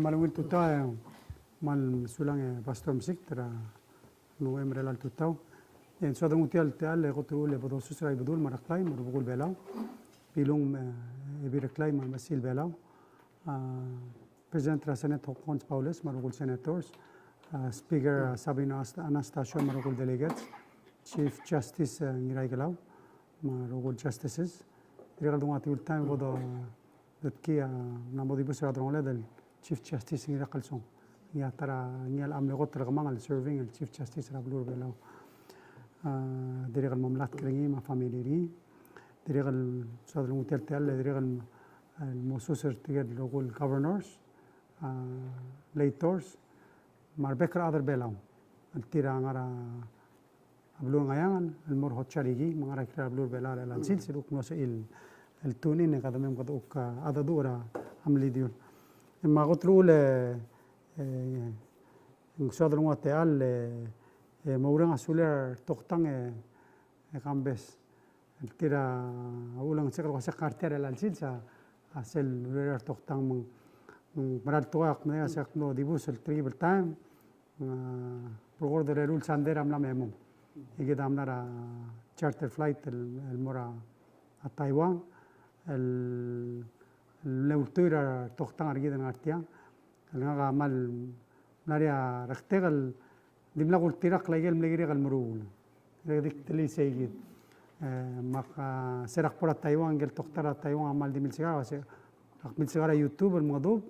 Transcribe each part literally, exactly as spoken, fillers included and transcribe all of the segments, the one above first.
Kmal ungil tutau, e kmal mesulang e Pastor Msikt er a ngar er a chelecha el tutau. E ng soad el nguu tia el techall e kot el uchul e bo dosus er a Ibedul me a Reklai me a rubekul Belau, Bilung, e, Ebil Reklai me a Mechesil Belau, a, President er a Senate Hokkons Baules me a rokui el senators, a, Speaker, a, Sabino Ast-, Anastacio me a rokui el delegates, Chief Justice, e, Ngiraikelau me a rokui el justices. Dirrek el donguu a tiu el taem e bo do, dotkii a, ng mo dibus er a delongeled el Chief Justice Ngiraklsong. Ngii a ta er a, ngii a mle kot el kemanget el serving el Chief Justice er a beluu er a Belau. A, dirrek el mo melatk er ngii me a family er ngii. Dirrek el soad el nguu tia el techall, dirrek el, el mo sus er tirke el rokui el governors, a, legislators, me a rebek el chad er a Belau el tir a ngar er a beluu er a Ngcheangel el mo er a Hotsarihie, me a ngar er a ikrel a beluu er a Belau er a chelecha el sils, el kuk mlo sebechir el, el tune in e kede mei me kede kuk, a, cheldecheduch er a mlidiul. E me a kot el uchul e, e, ng soad el nguu a techall e, e, mo oureng a sulir a retoktang e, e, Kambes. El tir a uchul e ng sebechek el kmo se kar tia er a chelecha el sils a, a sel urerir a retoktang me ng, me ng mera el tekoi a kmo ng diak a se kmo dibus el three el taem, a, record er a eru el sandei er a mla me mong. E kid a mla er a charter flight el, el mo er a, a Taiwan, el, el mle ultuil er a retoktang er kid el ngar tiang. El ngak a kmal mla er ngii a rektek el dimlak ultirakl a ikel mle kirek el meruul. Dirrek di ktelii sei kid. E, me ak, a, se er ak bo er a Taiwan, ikel toktang er a Taiwan a kmal di milsikar, a se, ak milsikar er a YouTube el mengedub,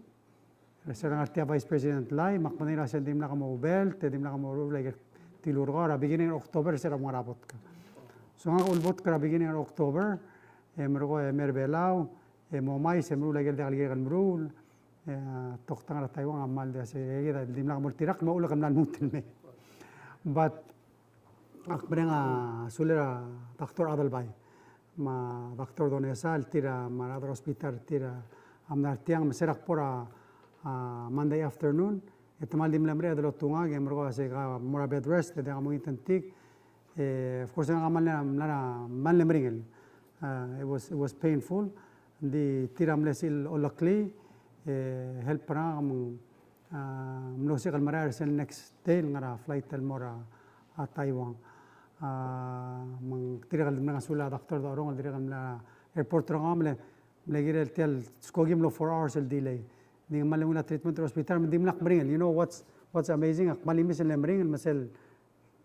se er a ngar tia Vice President Lai, me ak medengei el uasei ng dimlak mo belt, e dimlak mo ruul a ikel tilurkau er a beginning er a October, se er a mo ngar er a vodka. So ngak a ulvodka er a beginning er a October, e merekong e mei er a Belau, e mo mais, e meruul a ikel diak el kirek el meruul, e, a, toktang er a Taiwan a kmal di uasei, e kid a dimlak mo ultirakl, me a uchul e ke mla lmuut el mei. But, ak mereng a sulir a Doctor Adelbai me a Doctor Donesa, el tir a me a rechad er a hospital, el tir a mla er tiang, me se er ak bo er a, a, Monday afternoon, e te kmal di mle mereched el otungak, e merekong e uasei ke mo er a bed rest, e diak mo ngii a tingtik. E, of course, ngak a kmal mla, mla, mla meringel. A, it was, it was painful. Ng di tir a mle sebechir el oleklii, e, help er ngak me ng, a, mlo sebechek el merael er sel next day el ngar er a flight el mo er a, a, Taiwan. A, me ng dirrek el mereng a sulir a Doctor Dorong, el dirrek el mla er a airport er ngak, mle, mle kirel tia el skoki mlo four hours el delay. Ng di kmal ungil a treatment er a hospital, me ng dimlak meringel. You know what's, what's amazing? Ak kmal imis el mle meringel, me sel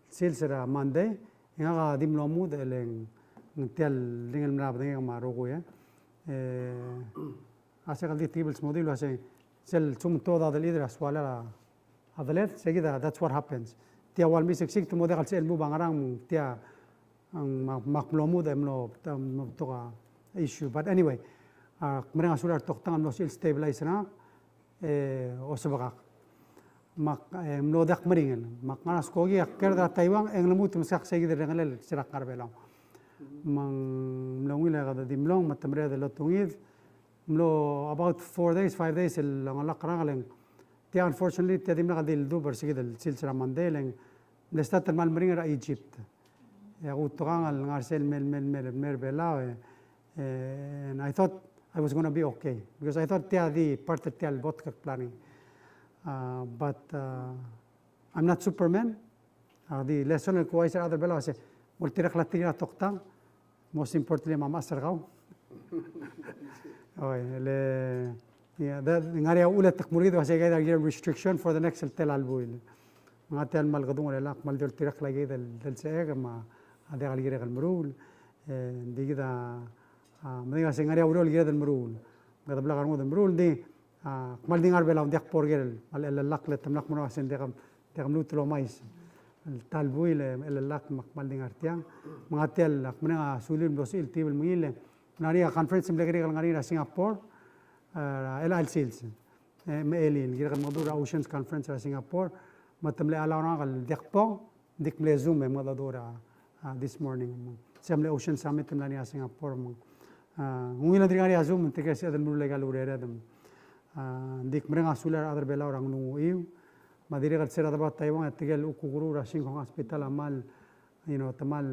sils er a Monday, e ngak a di mlo mudechel e ng tia el ringel el mla bedengek me a rokui, e. E, a se kid a di tekib el smodii el uasei, sel lsekum te odadelchid er a sualel a deled, se kid a, that's what happens. Tia ua lemiseksik, te mo diak el sebechel el move a ngerang, tia, ng, me ak, me ak mlo mudech e mlo, mlo betok a issue. But anyway, a, ak mereng a sulir a retoktang el mlo sebechir el stabilize er ngak, e, osebekak. Me ak, e, mlo diak meringel. Me ak ngar er a skoki, ak kerd er a Taiwan, e ng lmuut el meskak sei kid el rengelel, se er ak ngar er a Belau. Me ng mlo ungil e kede di mlong, me te mereched el otungid. Mlo about four days, five days el ongelakl er ngak el ng. Tia, unfortunately, tia dimlak di ledubech er se kid el sils er a Monday, le ng mle start el kmal meringel er a Egypt. E a kutekangel el ngar er sel mei, mei, mei, mei er a Belau, e, e, and I thought I was gonna be okay. Because I thought tia di part er tia el vodka planning. Uh, but, uh, I'm not Superman. A di lesson el kuuchais er a rechad er a Belau, se, mo oltirakl a tekingir a toktang, most importantly, me a mechas er kau. Oi, le, yeah, that, ng ngar er ngii a uchul e te kmo er kid el uasei kid a kirel restriction for the next el tela el buil. Me ng tia el kmal kedung er chelechang, kmal di oltirakl a kid el, el sebechek me a diak el kirek el meruul. E, ng di kid a, a, medengei el uasei ng ngar er ngii a ureor el kired el meruul. Me kede blak a rengud el meruul, ng di, a, kmal di ngar er a Belau, ng diak bo er ker el, el, el, el, el, te mla kmo er ngak el uasei ng diak, diak mluut el omais. El ta el buil, e, el, el, el, me ak kmal di ngar tiang. Me ng tia el, ak mereng a sulir el mlo sebechir el tekib el mengiil, e, ng ngar er ngii a conference el mle kerik el ngar er ngii er a Singapore, e, er a chelecha el sils. E, me a elii, el kirek el mengedecheduch er a Oceans Conference er a Singapore, me te mle allow er ngak el diak bong, ng di ak mle Zoom e mengedecheduch er a, a, this morning. Se a mle Ocean Summit el mla er ngii er a Singapore me ng, a, ng ungil e ng dirk ngar er ngii a Zoom, ng tirke el sebeched el meruul aika el urered. A, ng di ak mereng a sulir a rechad er a Belau er a nglunguchiu. Me a dirrek el se er a delebachel a Taiwan, e tirke el kuk kuruul er a Shin Kong Hospital a kmal, you know, te kmal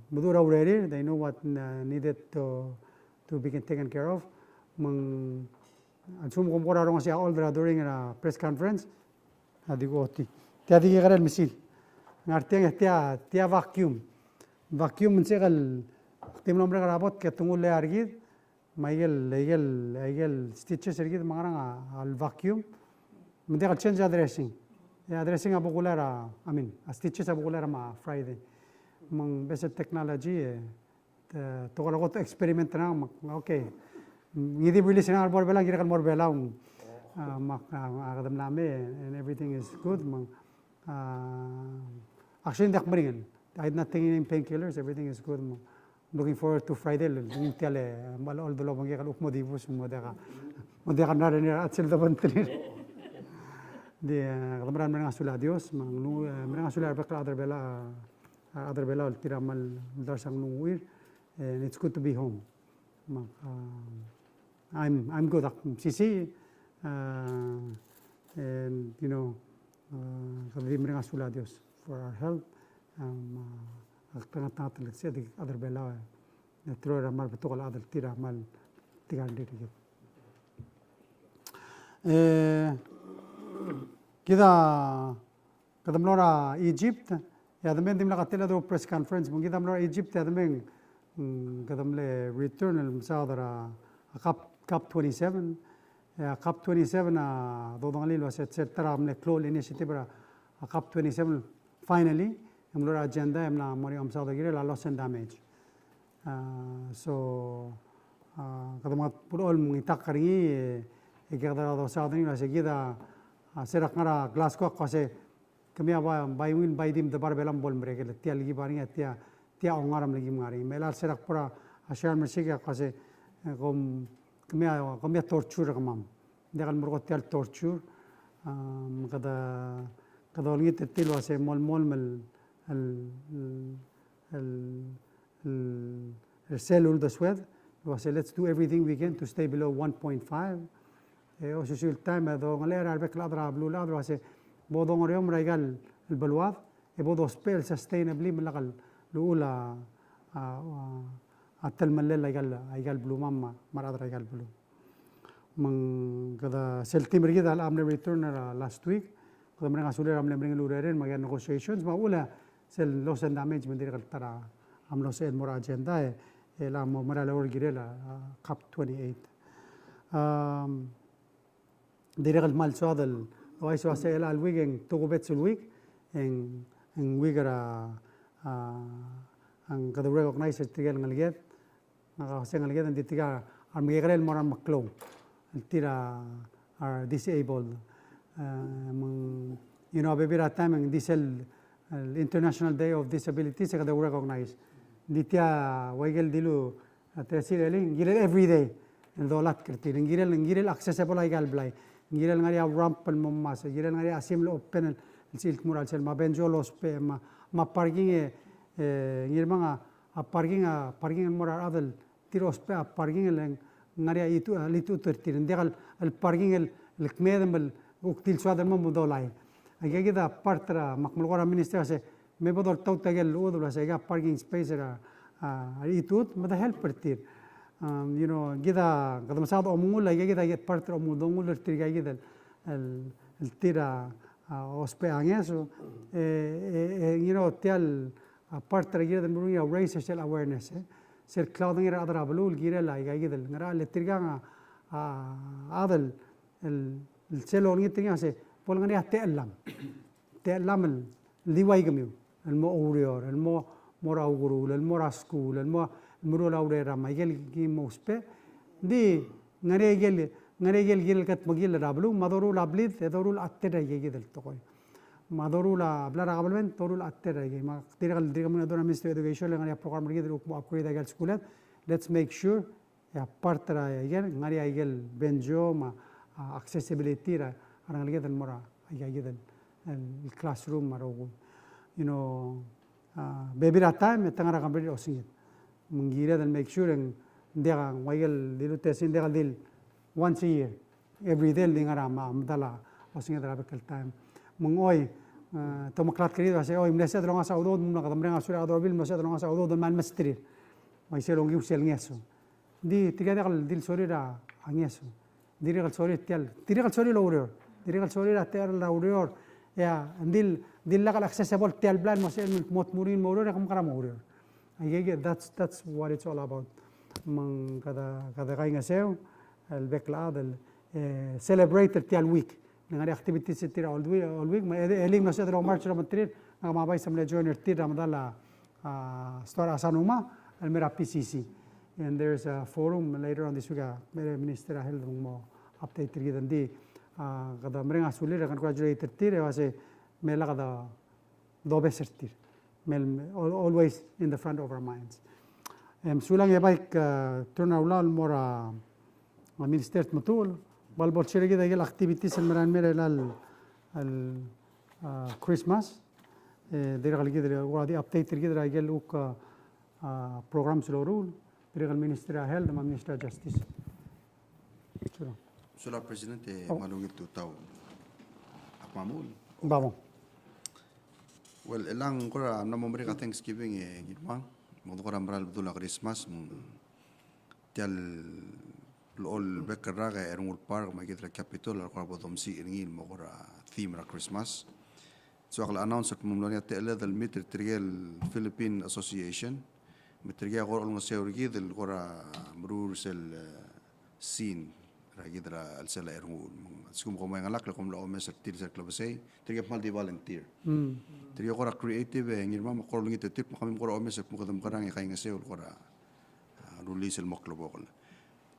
meduch er a urerir, they know what, uh, needed to, to be taken care of. Me ng A lsekum kom kora rongesii a old er a during er a press conference, a di ko oti. Tia di kekerei el mesil. Ngar tiang e tia, tia vacuum. Vacuum me ng sekel, te mlo merek er a bot ke te nguu el eai er kid, me aikel, aikel, aikel stitches er kid me a ngerang a, a vacuum. Me ng diak el change a dressing. E a dressing a bo kulai er a, I mean, a stitches a bo kulai er a me a Friday. Me ng base el technology, e, te, te kora kot experiment er ngak, me, okay. Ngii di release er ngak el mo er a Belau, ng kirek el mo er a Belau, a, me a, a, kede mla mei, and everything is good, me ng, a, actually, ng diak meringel. I did not take any painkillers, everything is good, me ng looking forward to Friday, el, el, tia el, me a oldubech el obengkek el kuk mo dibus, mo diak a, mo diak a mla er ngii er a chelsel dobengterir. Di, a, kede mera el mereng a sulel a Dios, me ng, e, mereng a sulel a rebek el chad er a Belau, a, a rechad er a Belau el tir a kmal uldasu el nglunguuch, and it's good to be home. Me, a, I'm, I'm good, ak msisiich, a, and, you know, a, kede di mereng a sulel a Dios for our health, a, me a, ak tengat, tengat el sei a di chad er a Belau, e, e teru er a kmal betok el chad el tir a kmal tirka el rokui. E, kid a Kede mlo er a Egypt, e a demei ng dimlak a tela el press conference, me ng kid a mlo er a Egypt, e a demei, mm, kede mle return el mesaod er a, a COP, COP twenty-seven, e a COP twenty-seven a dodengelii el uase sel ta er a mle klou el initiative er a, a COP twenty-seven, finally, e mlo er a agenda, e mla mo er ngii a mesaod er a kirel a loss and damage. A, so, a, kede mengat el bo el mengitakl er ngii, e, e kede dosaod er ngii el uase kid a, a, se er a kngar er a Glasgow a kmo se, kemiu a bai, bai ungil, bai di medebar er a Belau me bo lemerek el tia el ki bai er ngii a tia, tia ongar me le ki ngar er ngii. Me a chelecha el se er a kbo er a Sharm el Sheikh a kmo se, e, kom, kemiu a, kemiu a torture er kemam. Ng diak el mo er ngii tia el torture, a, me kede, kede olengit er tir el uase molemolem el, el, el, el, el, el sel uldesued, el uase let's do everything we can to stay below one point five. E, osisiu el taem e dongelechel a rebek el chad er a beluulechad el uase bo dongereomel er aika el beluad, e bo dousbech el sustainably me lak el uchul a, a, a, a telemellel aika el, aika el belumam me a, me a rechad er aika el beluu. Me ng kede sel team er kid a mle return er a last week, kede mereng a sulir a mle meringel el urerel me aika el negotiations, me a uchul e sel loss and damage me ng dirrek el ta er a mlo sebechel el mo er a agenda e, e le mo mera el oureor el kirel a, a, COP twenty-eight. Am, dirrek el kmal soad el, uaisei el uase chelecha el week e ng tokubets el week, e ng, e ng week er a, a, a kede recognize er tirke el ngeleked, ngak a uase ngeleked, ng di tirka a remekekerei el mo er a remeklou el tir a, a disabled. E, me ng, you know, a bebil er a taem e ng di sel, el International Day of Disabilities e kede recognize. Ng di tia ua ikel dilu, a, Teresir el, ng kirel everyday el dolatk er tir, ng kirel, ng kirel accessible aika el blai, ng kirel ngar er ngii a ramp el mo ngmasech, ng kirel ngar er ngii a sim el open el, el sils el mo er a chelsel, me a benjo el ousbech, me a, me a parking e, e, ng kirel me ng a, a parking, a parking el mo er a rechad el tir a ousbech a parking el ngar er ngii a itu, a, lituut er tir. Ng diak el, el parking el, el kmeed me kuk di el soad el mo me dolai. Aika kid a part er a, me ak melekoi er a minister el uase, me bo doltaut aike el uchul el uase aika parking space er a, a, a lituut, me de help er tir. Um, you know, kid a, kede mesaod a omengull, aika kid a part er a omengull, dongull er tir aika kid el, el, el tir a, a, ousbech a ngeso. E, e, e, you know, tia el, a, part er a kired el meruul er ngii a raise er sel awareness, e. Sel klaodengei er a rechad er a beluu el kirel aika kid el ngar er a, le tirkang a, a, chad el, el, el sel olengit er ngii a se, bo lengar er ngii a techellam. Techellam el di ua ikemiu, el mo oureor, el mo, mo er a ukeruul, el mo er a skuul, el mo, el meruul a ureram, aike el ki mo ousbech. Di, ngar er ngii aike el, ngar er ngii aike el kirel el kedmekill er a beluu, me a doruul a blid, e doruul a cheter aika kid el tekoi. Me a doruul a blai er a kabelment, doruul a cheter aike. Me tirke el, tirke el mle dua er a Ministry of Education, le ngar er ngii a program er kid el kuk mo upgrade aike el skuuled. Let's make sure, e a part er aike el, ngar er ngii aike el benjo, me a, a, accessibility er a, a rengeleked el mo er a, aike el, el classroom me a rokui. You know, a, bebil er a taem, e te ngar er a kemrel osenged. Me ng kired el make sure, e ng diak a, ua ikel dilu Teresir, ng diak el di el once a year, every day el di ngar er a me-, medal a osenged er a bek el taem. Me ng oi, e, te omeklatk er kid el uase, oi, mle sebeched el ongasech a udoud, me ng kede mereng a sulir a Olbiil, mle sebeched el ongasech a udoud, me ng mesterir. Uaisei el ongiu sel ngeso. Di, tirka diak el di el sorir a ngeso. Dirrek el sorir tial, dirrek el sorir el oureor. Dirrek el sorir a techall er a ureor. E a, ng di, ng di lak el accessible tial blai el mo sebechel el mo tmuu er ngii el mo oureor, e ke mekera mo oureor. Aikakid, that's, that's what it's all about. Me ng kede, kede kaingeseu el bek el chad el, e, celebrate er tial week. Ng ngar er ngii a activities er tir a all week, all week, me e, e le ng mlo sebeched el oumerge er a obengterir, ngak me a Vice a mle join er tir er a medal a, a, store a Sanuma, el mei er a P C C. And there's a forum later on this week, a, mei er a Minister er a Health me ng mo update er kid, ng di, a, kede mereng a sulir e congratulate er tir, e uase me lak de dobes er tir. Me, al-, always in the front of our minds. Em, sulang e bai, a, turn a ulaol el mo er a, a, Minister Tmetuchl, bo el bo el share er kid a ikel activities el merael mei er a el, el, a, Christmas. E, dirrek el kid el, ua di update er kid er a ikel kuk, a, a, programs el loruul, dirrek el Ministry er a Health me a Ministry er a Justice. Sulang. Sulang President, e, oh, me a ungil tutau. Ak mo mul. Ba mo. Well, e le ng kora mla mo merek a Thanksgiving e Ngirmang, me ng kora mera el bedul a Christmas, me ng tia el blechoel bek el rak e Ernguul Park me a kid er a Capitol a kora bo domsiik er ngii el mo kora theme er a Christmas. Soak el announce el kmo ng mlo er ngii a techelled el meet er tirke el Philippine Association, me tirke a kora olengeseu er kid el kora meruul er sel, e, scene er a kid er a chelsel a Ernguul. Me a lsekum kom oengelakl e kom mla omes er tir sel klebesei, tirke a kmal di volunteer. Mm. Tirke a kora creative e Ngirmang, me kora olengit er tir, me kemiu a kora omes el kmo kede mekerang e kaingeseu el kora, a, rullii sel mo klebokel.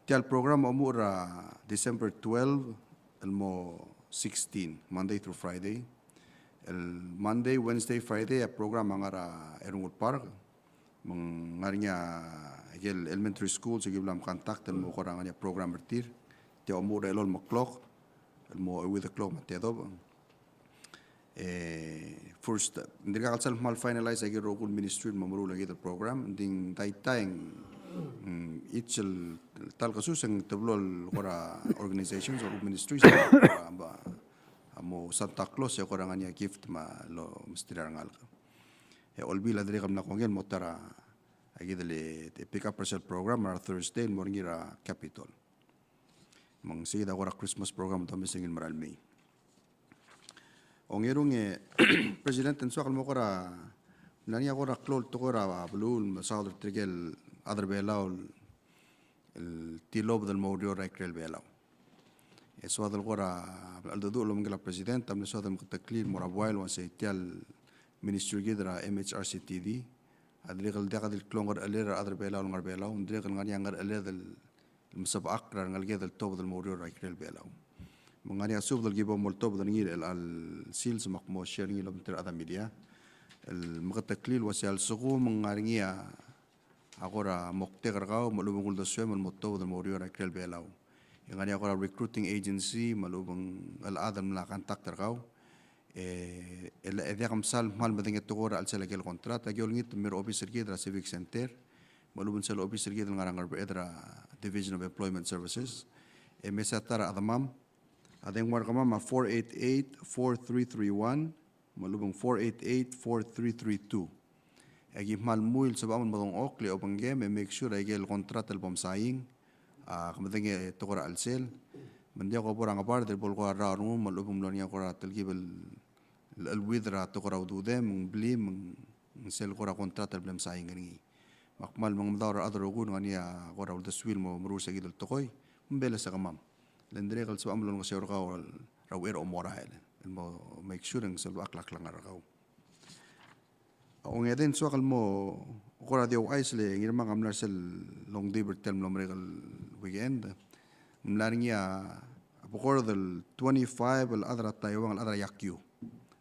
Tia el program a omuchel er a December twelve el mo sixteen, Monday through Friday. El Monday, Wednesday, Friday a program a ngar er a Ernguul Park. Me ng ngar er ngii a ikel elementary schools el ki bla mcontact el mo kora ngar er ngii a program er tir. Tia a omuchel er a elolem el klok el mo euid el klok me a tedobech. E, first, ng dirkak el sal kmal finalize a ikel rokui el ministry el mo meruul a ikel program, ng di ng daitai, mm, each el ta el kesus e ng teblo el kora organizations or ministries a, a, a mo Santa Claus e kora ngar er ngii a gift me a lomesterir a rengalek. E Olbiil a dirrek el mla kongei el mo ta er a, a ikel, e, pick up er sel program er a Thursday el mo er ngii er a Capitol. Me ng sei kid a kora Christmas program el domes er ngii el merael mei. Ongerung e, President, ng soak el mo kora, ng ngar er ngii a kora klou el tekoi er a beluu el mesaod er tirke el chad er a Belau el tilobed el mo oureor er a ikrel Belau. E soad el kora cheldecheduch el obengkel a President a mle soad el meketeklii el mo er a buai el uasei tia el ministry er kid er a M H R C T D a dirrek el diak di el klou a ngerechelel er a rechad er a Belau el ngar er a Belau, ng dirrek el ngar er ngii a ngerechelel el mesebechakl er a rengeleked el tuobed el mo oureor er a ikrel Belau. Me ng ngar er ngii a subed el ki bo moltobed er ngii er chelecha el sils me ak mo share er ngii el obengterir a rechad er a media el meketeklii el uasei a lsekum ng ngar er ngii a a kora moktek er kau me a lechub e ng uldesuem el mo tuobed el mo oureor er a ikrel Belau. E ng ngar er ngii a kora recruiting agency me a lechub e ng chad el mla contact er kau. E, e le, e diak msal kmal medengei a tekoi er a chelsel a ikel contract, aki olengit el mei er a obis er kid er a Civic Center me a lechub e ng sel obis er kid el ngar er a Ngerbeched er a Division of Employment Services. E mesa ta er a chedemam, a dengua er kemam a four eight eight, four three three one, me a lechub e ng four eight eight, four three three two. E aki kmal mui el sebecham el medengchokl e obengkem e make sure a ikel contract el bo msaing a, ke medengei a tekoi er a chelsel. Me ng diak bo er a ngebard el bo el kora rrau er ngii me a lechub e ng mlo er ngii a kora telkib el, el, el withdraw a tekoi er a ududem, me ng blim, me ng sel kora contract el bla msaing er ngii. Me ak kmal mengemedaol er a rechad el rokui el ngar er ngii a kora uldesuir el mo meruul se kid el tekoi, me ng beles a kemam. Le ng dirrek el sebecham el olengeseu er kau er a uchei er a omorael el mo make sure e ng sebechakl a klengar er kau. A ongedei e ng soak el mo kora di ouchais le Ngirmang a mla er sel longdibel er tia el mlo merek el weekend. Ng mla er ngii a bekord el twenty-five el chad er a Taiwan el chad er a Yakiu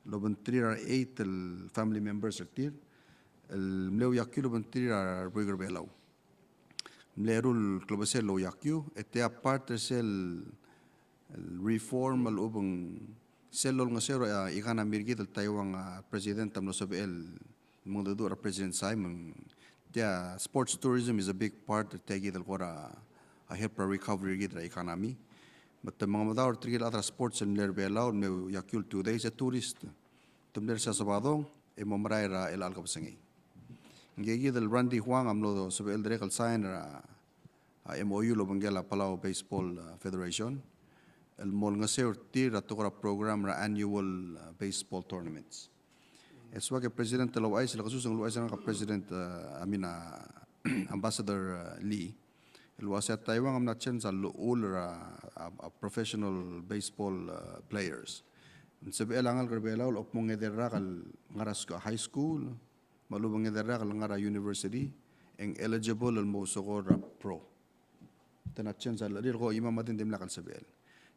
el obengterir a re eight el family members er tir el mle ouyakiu el obengterir a rebuik er a Belau. Mle eru el klebesei el ouyakiu, e tia part er sel reform me a lechub e ng sel lolengeseu er a economy er kid el Taiwan a president a mlo sebechel el mengedecheduch er a President Tsai me ng tia sports tourism is a big part er tia kid el kora help er a recovery er kid er a economy. Me te mengemedaol er tirke el chad er a sports el mle er a Belau el mle ouyakiu el two days e tourist. Te mle er sel Sabadong e mo merael er a chelecha el kebesengei. Ngike kid el Randy Huang a mlo sebechel dirrek el sign er a, a, M O U el obengkel a Palau Baseball, a, Federation. el mo olengeseu er tir a tekoi er a program er a annual, uh, baseball tournaments. E soak e President el ouchais, le kesus e ng uluuchais er ngak a President, uh, I mean, uh, Ambassador, uh, Lee, el uasei a Taiwan a mla change a llechul er a, a, a professional baseball, uh, players. Ng sebechel a ngalek er a Belau el mo ngii a rak el ngar er a sku-, high school, me a lechub e ng ngii a rak el ngar er a university, e ng eligible el mo ousekool er a pro. Te ng change a llechul er ngii, me a di ng dimlak el sebechel.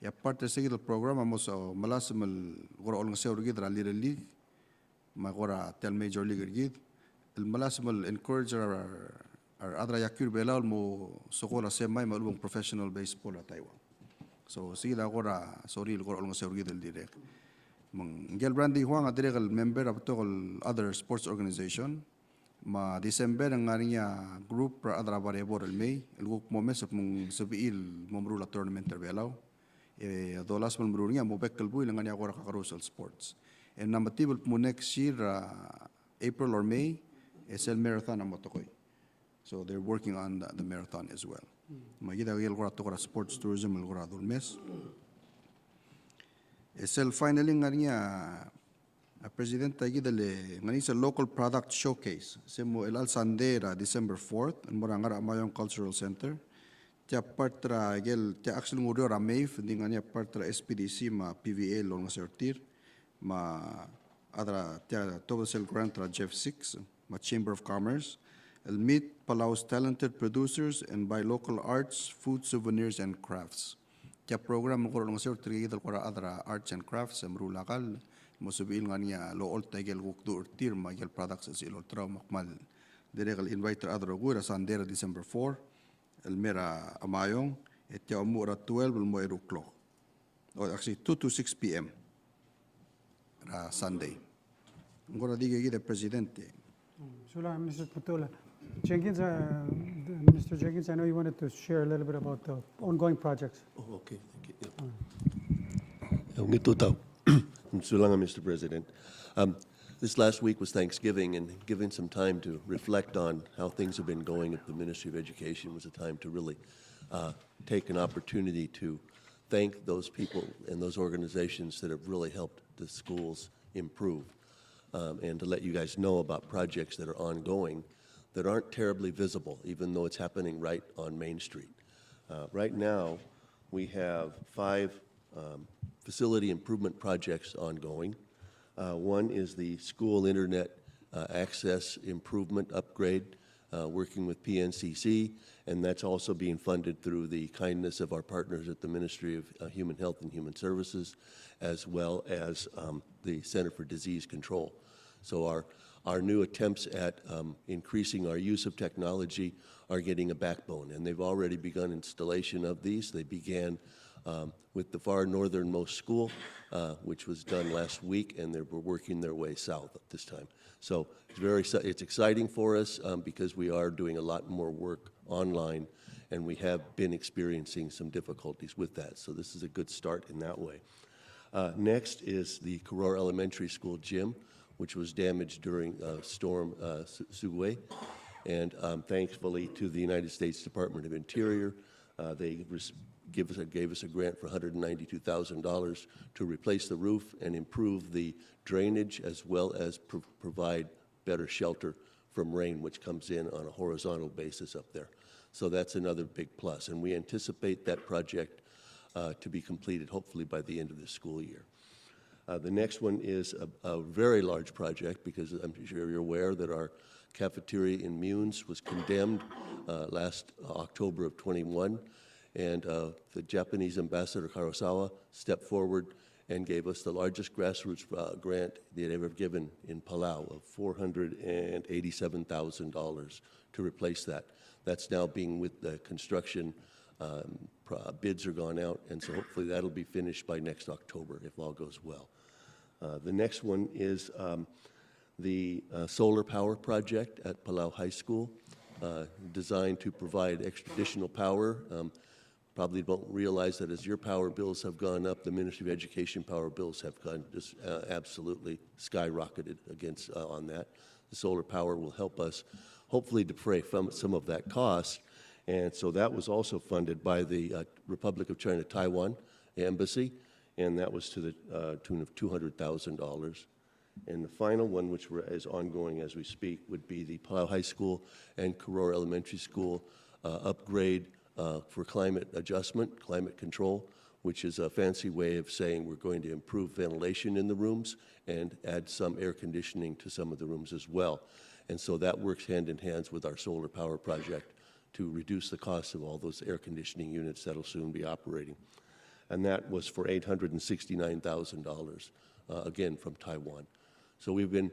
E a part er se kid el program a mo melasem el kora olengeseu er kid er a Little League, me a kora tia el Major League er kid, el melasem el encourage er a, a rechad er a yakiu er a Belau el mo ousekool er a semi me a lechub e ng professional baseball er a Taiwan. So, se kid a kora sorir el kora olengeseu er kid el dirrek. Me ngike el Randy Huang a dirrek el member er a betok el other sports organization, me a December e ng ngar er ngii a group er a rechad er a barebor el mei, el kuk mo omes el kmo ng sebechir el mo meruul a tournament er a Belau. E dolasem el meruul er ngii a mo bek el buil e ng ngar er ngii a kora kakerous el sports. E ng mla metib el kmo next year, uh, April or May, e sel marathon a mo tekoi. So they're working on the, the marathon as well. Me kid a kora tekoi er a sports tourism el kora dulmes. E sel finally ng ngar er ngii a, a President a kid el ngar er ngii sel local product showcase. Se mo er chelecha el Sunday er a December fourth, el mo er a Ngarachamayong Cultural Center. Tia part er a ikel, tia actually ng ureor er a MAFE, ng di ngar er ngii a part er a S P D C me a P V A el olengeseu er tir, me a chad er a tia tobed sel grant er a Jeff Six, me a Chamber of Commerce, el meet Palau's talented producers and buy local arts, food, souvenirs, and crafts. Tia program el kora olengeseu er tirke kid el kora chad er a arts and crafts, e meruul a kall, mo sebechir el ngar er ngii a locholt a ikel kuk duch er tir, me a ikel products el sebechir el olterau, me ak kmal dirrek el invite er a rechad el rokui er a Sunday er a December four, el mei er a Chamayong, e tia omuchel er a twelve el mo eru el klok. Oh, actually, two to six P M er a Sunday. Ng kora di kid a President. Sulang, Mister Putula. Jenkins, uh, Mister Jenkins, I know you wanted to share a little bit about the ongoing projects. Oh, okay, thank you. Yeah. Ungil tutau. Sulang, Mister President. Um, this last week was Thanksgiving, and given some time to reflect on how things have been going at the Ministry of Education was a time to really, uh, take an opportunity to thank those people and those organizations that have really helped the schools improve, um, and to let you guys know about projects that are ongoing that aren't terribly visible, even though it's happening right on Main Street. Uh, right now, we have five, um, facility improvement projects ongoing. Uh, one is the school internet, uh, access improvement upgrade, uh, working with P N C C, and that's also being funded through the kindness of our partners at the Ministry of, uh, Human Health and Human Services, as well as, um, the Center for Disease Control. So our, our new attempts at, um, increasing our use of technology are getting a backbone, and they've already begun installation of these. They began, um, with the far northernmost school, uh, which was done last week, and they're working their way south at this time. So it's very, it's exciting for us, um, because we are doing a lot more work online, and we have been experiencing some difficulties with that. So this is a good start in that way. Uh, next is the Koror Elementary School gym, which was damaged during, uh, Storm, uh, Su-, Sugwe. And, um, thankfully, to the United States Department of Interior, uh, they res-, give us a, gave us a grant for one hundred ninety-two thousand dollars to replace the roof and improve the drainage, as well as pro-, provide better shelter from rain, which comes in on a horizontal basis up there. So that's another big plus, and we anticipate that project, uh, to be completed hopefully by the end of the school year. Uh, the next one is a, a very large project, because I'm sure you're aware that our cafeteria in Meyuns was condemned, uh, last October of twenty-one, and, uh, the Japanese ambassador Kurosawa stepped forward and gave us the largest grassroots, uh, grant they'd ever given in Palau of four hundred and eighty-seven thousand dollars to replace that. That's now being with the construction, um, pro-, bids are gone out, and so hopefully that'll be finished by next October if all goes well. Uh, the next one is, um, the, uh, solar power project at Palau High School, uh, designed to provide extra additional power. Um, probably don't realize that as your power bills have gone up, the Ministry of Education power bills have gone just, uh, absolutely skyrocketed against, uh, on that. The solar power will help us hopefully defray from some of that cost. And so that was also funded by the, uh, Republic of China Taiwan embassy, and that was to the uh, tune of two hundred thousand dollars. And the final one, which we're, is ongoing as we speak, would be the Palau High School and Koror Elementary School uh, upgrade uh, for climate adjustment, climate control, which is a fancy way of saying we're going to improve ventilation in the rooms and add some air conditioning to some of the rooms as well. And so that works hand in hand with our solar power project to reduce the cost of all those air conditioning units that'll soon be operating. And that was for eight hundred and sixty-nine thousand dollars, uh, again from Taiwan. So we've been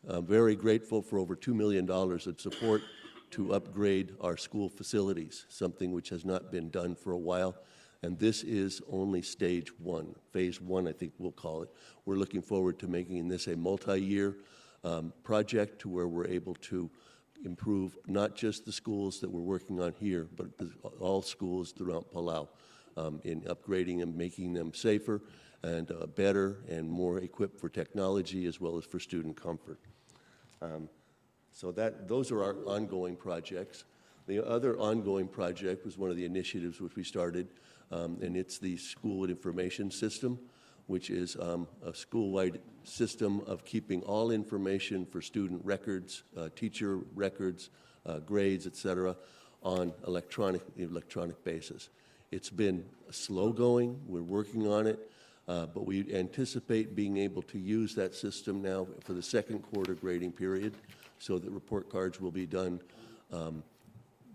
uh, very grateful for over two million dollars of support to upgrade our school facilities, something which has not been done for a while. And this is only stage one, phase one, I think we'll call it. We're looking forward to making this a multi-year um, project to where we're able to improve not just the schools that we're working on here, but the, all schools throughout Palau um, in upgrading and making them safer and uh, better and more equipped for technology as well as for student comfort. Um, so that, those are our ongoing projects. The other ongoing project was one of the initiatives which we started, um, and it's the school information system, which is um, a school-wide system of keeping all information for student records, uh, teacher records, uh, grades, et cetera, on electronic electronic basis. It's been slow going. We're working on it, uh, but we anticipate being able to use that system now for the second quarter grading period, so that report cards will be done um,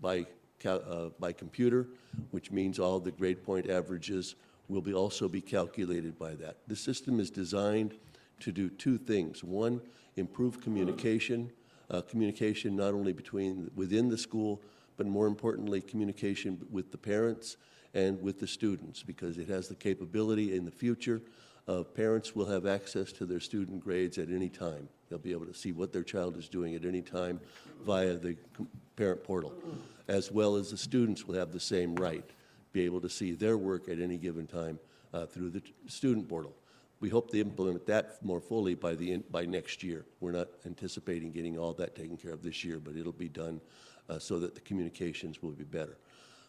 by uh, by computer, which means all the grade point averages will be also be calculated by that. The system is designed to do two things. One, improve communication, uh, communication not only between within the school, but more importantly, communication with the parents and with the students, because it has the capability in the future of parents will have access to their student grades at any time. They'll be able to see what their child is doing at any time via the parent portal, as well as the students will have the same right, be able to see their work at any given time uh, through the student portal. We hope to implement that more fully by the end, by next year. We're not anticipating getting all that taken care of this year, but it'll be done uh, so that the communications will be better.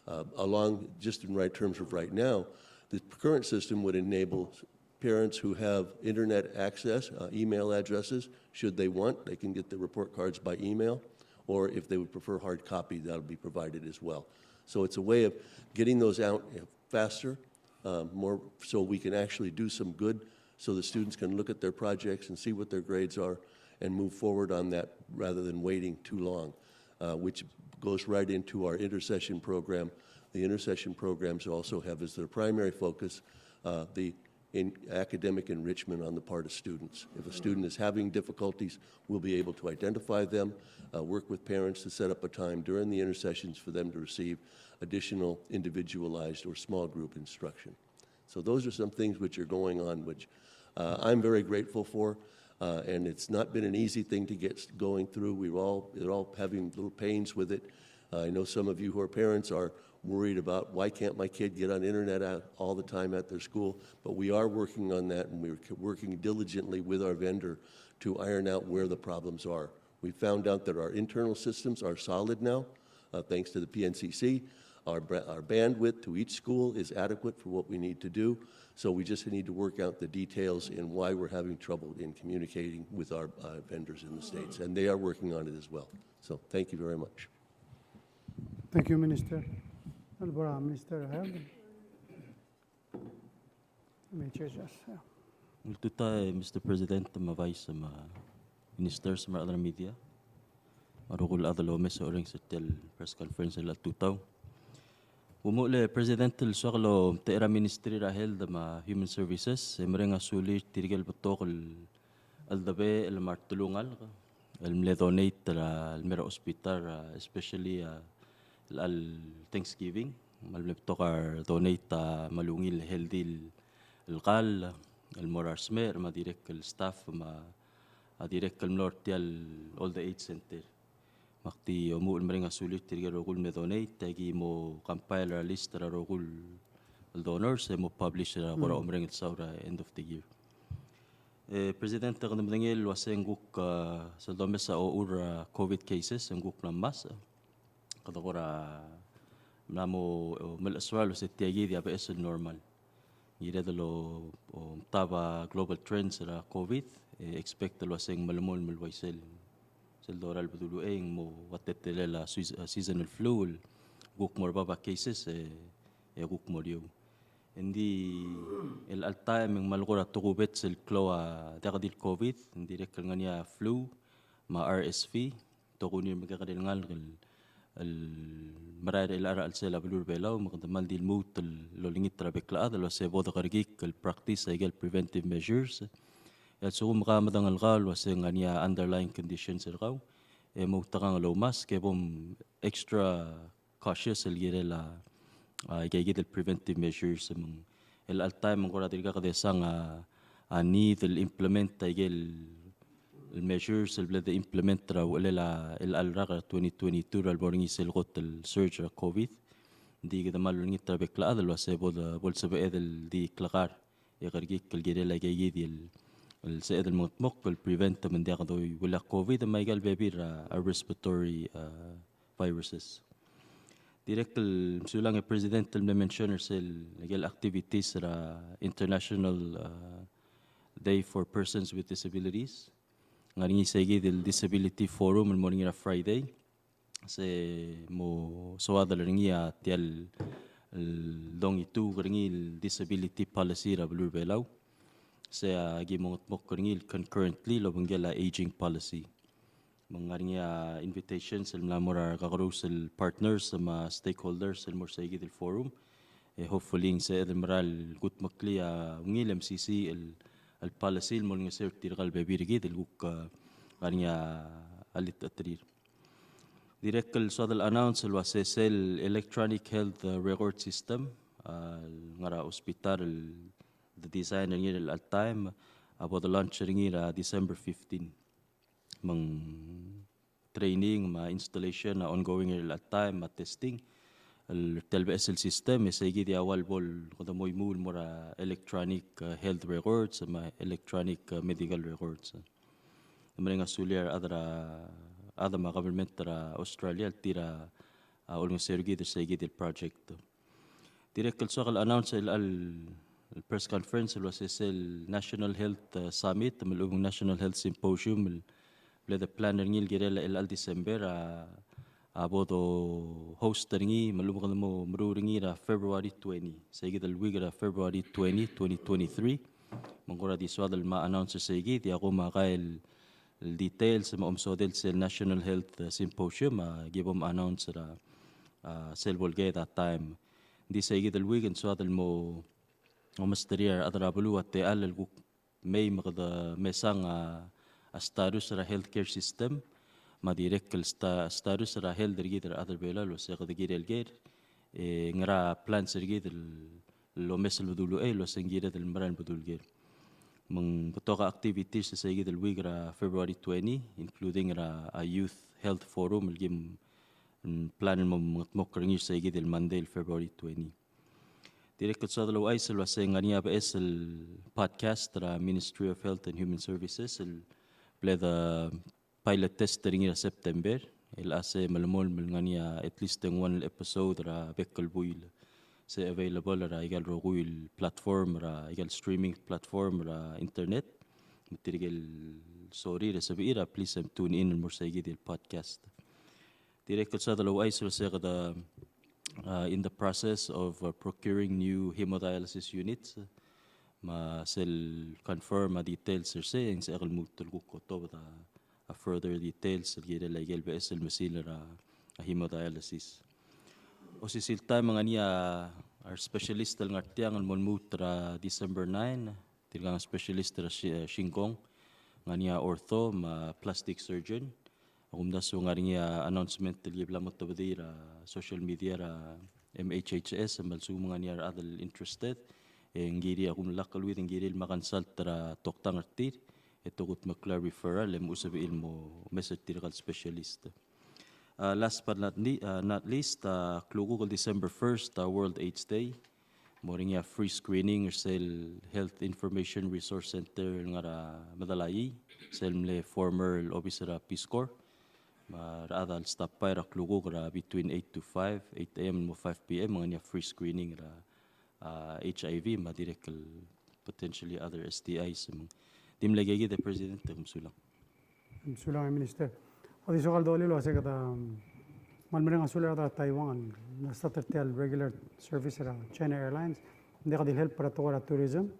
Uh, along, just in right terms of right now, the current system would enable parents who have internet access, uh, email addresses, should they want, they can get the report cards by email, or if they would prefer hard copy, that'll be provided as well. So it's a way of getting those out faster, uh, more, so we can actually do some good, so the students can look at their projects and see what their grades are and move forward on that rather than waiting too long, uh, which goes right into our intersession program. The intersession programs also have as their primary focus uh, the in academic enrichment on the part of students. If a student is having difficulties, we'll be able to identify them, uh, work with parents to set up a time during the intersessions for them to receive additional individualized or small group instruction. So those are some things which are going on, which uh, I'm very grateful for. Uh, and it's not been an easy thing to get going through. We're all, we're all having little pains with it. Uh, I know some of you who are parents are worried about, "Why can't my kid get on internet all the time at their school?" But we are working on that, and we're working diligently with our vendor to iron out where the problems are. We found out that our internal systems are solid now, uh, thanks to the P N C C. Our, our bandwidth to each school is adequate for what we need to do. So we just need to work out the details and why we're having trouble in communicating with our uh, vendors in the States. And they are working on it as well. So thank you very much. Thank you, Minister. Honorable Minister Health. Ultuta, Mister President, me a Vice, me a Ministers, me a rechad er a media, me a rokui el chad el omes e orrenges er tia el press conference er chelecha el tutau. Ng omuchel e President el soak el omtechei er a Ministry er a Health me a Human Services e mereng a sulir tirke el betok el cheldebechel el me a retelungalek el mle donate er a, el mei er a hospital, uh, especially uh, el Thanksgiving, me a le mle betok a donate a me a ungil healthy el kall el mo er a resmecher, me a dirrek el staff, me a dirrek el mlo er tia el Old Age Center. Me ak di omuchel el mereng a sulir tirke el rokui el mle donate, e aki mo compile er a list er a rokui el donors e mo publish er a kora omereng el saul er a end of the year. E, President, ak di medengei el uase ng kuk, a, sel domes a ochur a COVID cases, ng kuk mla ngmasech. Kede kora mla mo, o, melechesuar el uase tia kid a beches el normal. kired el o, o, mtab a global trends er a COVID, e expect el uasei ng melemolem el uaisei sel dorael el bedul uchei e ng mo ua teletelel a seas-, a seasonal flu el kuk mo er bab a cases e, e kuk mo er eou. Engdi el chelecha el taem e ng mle kora tokubets el klou a diak di el COVID, ng dirrek el ngar er ngii a flu me a RSV, tokuni el mekekerei el ngalek el, el merael er chelecha el sel a beluu er a Belau, me kede mal di lmuut el olengit er a bek el chad el uasei bo dekerekikl el practice aike el preventive measures. E a lsekum ke medengei el kau el uasei ng ngar er ngii a underlying conditions er kau, e moutekangel el oumask, e bom extra cautious el kirel a, a, aike kid el preventive measures. Me ng el chelecha el taem e ng kora dirkak desang a, a need el implement aike el, el measures el bla de implement er a uchelel a, el chelecha el rak er a twenty twenty-two er a lebo er ngii sel kot el surge er a COVID. Ng di kede mal olengit er a bek el chad el uasei bo de, bo lsebeched el di klekar e kerekikl el kirel aike kid el, el sebeched el mengedmokl el prevent me ng diak doiuelii a COVID me aike el bebil er a, a respiratory, a, viruses. Dirrek el mesulang e President el mle mention er sel, aike el activities er a International, a, Day for Persons with Disabilities. Ng ngar er ngii sei kid el Disability Forum el mo er ngii er a Friday. Se mo soad er ngii a tia el, el dongitiu er ngii el disability policy er a beluu er a Belau. Se a ki mo mengedmokl er ngii el concurrently el obengkel a aging policy. Me ng ngar er ngii a invitations el mla mo er a kakerous el partners me a stakeholders el mo er sei kid el forum. E hopefully ng sebeched el mera el kudmeklii a ungil M C C el, el policy el mo olengeseu er tirka el bebil er kid el kuk, a, ngar er ngii a chelitecheterir. Dirrek el soad el announce el uasei sel electronic health, a, record system, a, el ngar er a hospital el design er ngii er chelecha el taem, a bo de launch er ngii er a December fifteen. Me ng training me a installation a ongoing er chelecha el taem me a testing. El tia el beches el system, e sei kid a ua el bo el kede mo imuul el mo er a electronic, a, health records me a electronic, a, medical records. E mereng a sulir a rechad er a, chad me a government er a Australia el tir a, a, olengeseu er kid er sei kid el project. Dirrek el soak el announce el, el press conference el uasei sel National Health, a, Summit me a lechub e ng National Health Symposium el bla de plan er ngii el kirel er chelecha el December a, a bo de host er ngii me a lechub e kede mo meruul er ngii er a February twenty. Sei kid el week er a February twenty, twenty twenty-three. Me ng kora di soad el mo announce er sei kid, e a kumes a kai el, el details me a omesodel sel National Health, a, Symposium, a, ki bom announce er a, a, sel bo el ked a taem. Ng di sei kid el week e ng soad el mo omesterir a rechad er a beluu a techall el kuk mei me kede mesang a, a status er a healthcare system, me a dirrek el sta-, status er a health er kid er a rechad er a Belau el uasei kede kirel ker, e ngera plans er kid el, el omes el bedul uchei el uasei ng kired el mera el bedul ker. Me ng betok a activities er sei kid el week er a February twenty, including er a, a youth health forum el kim, mm, plan el mo mengedmokl er ngii er sei kid el Monday el February twenty. Dirrek el soad el ouchais el uasei ng ngar er ngii a beches el podcast er a Ministry of Health and Human Services el bla de pilot test er ngii er a September, el uasei melemolem el ngar er ngii a at least ng one el episode er a bek el buil. Se available er a ikal rokui el platform, er a ikal streaming platform er a internet. Me tirke el sorir e sebechir a please em tune in el mo er sei kid el podcast. Dirrek el soad el ouchais el uasei kede, uh, in the process of, uh, procuring new hemodialysis units. Me sel confirm a details er sei, e ng sebechek el lmuut el kuk otobed a, a further details el kirel aike el beches el mesil er a, a hemodialysis. Osisiu el taem e ng ngar er ngii a, our specialist el ngar tiang el mo lmuut er a December nine, tirkang a specialist er a shi-, eh, shingkong, ng ngar er ngii a ortho me a plastic surgeon. A kumdasu e ng ngar er ngii a announcement el ki bla mo tobedii er a social media er a M H H S, me a lsekum ng ngar er ngii a rechad el interested, e ng kirir a kumlak el uid e ng kirir el mo consult er a toktang er tir, e te kudmeklii a referral, e mo sebechir el mo omes er tirkal specialist. Uh, last but not, ne-, uh, not least, uh, klukuk el December first, uh, World AIDS Day. Mo er ngii a free screening er sel Health Information Resource Center el ngar er a Medalaii, sel mle former el obis er a Peace Corps. Me a rechad a le stop by er a klukuk er a between eight to five, eight A M el mo five P M, me ng ngar er ngii a free screening er a, a, H I V me a dirrek el potentially other S T Is. Me ng di mle aikakid e President, mesulang. Mesulang e Minister. Ng di soak el dolil el uase kede, um, kmal mereng a sulir a rechad er a Taiwan el mla start er tia el regular service er a China Airlines. Ng diak di help er a tekoi er a tourism.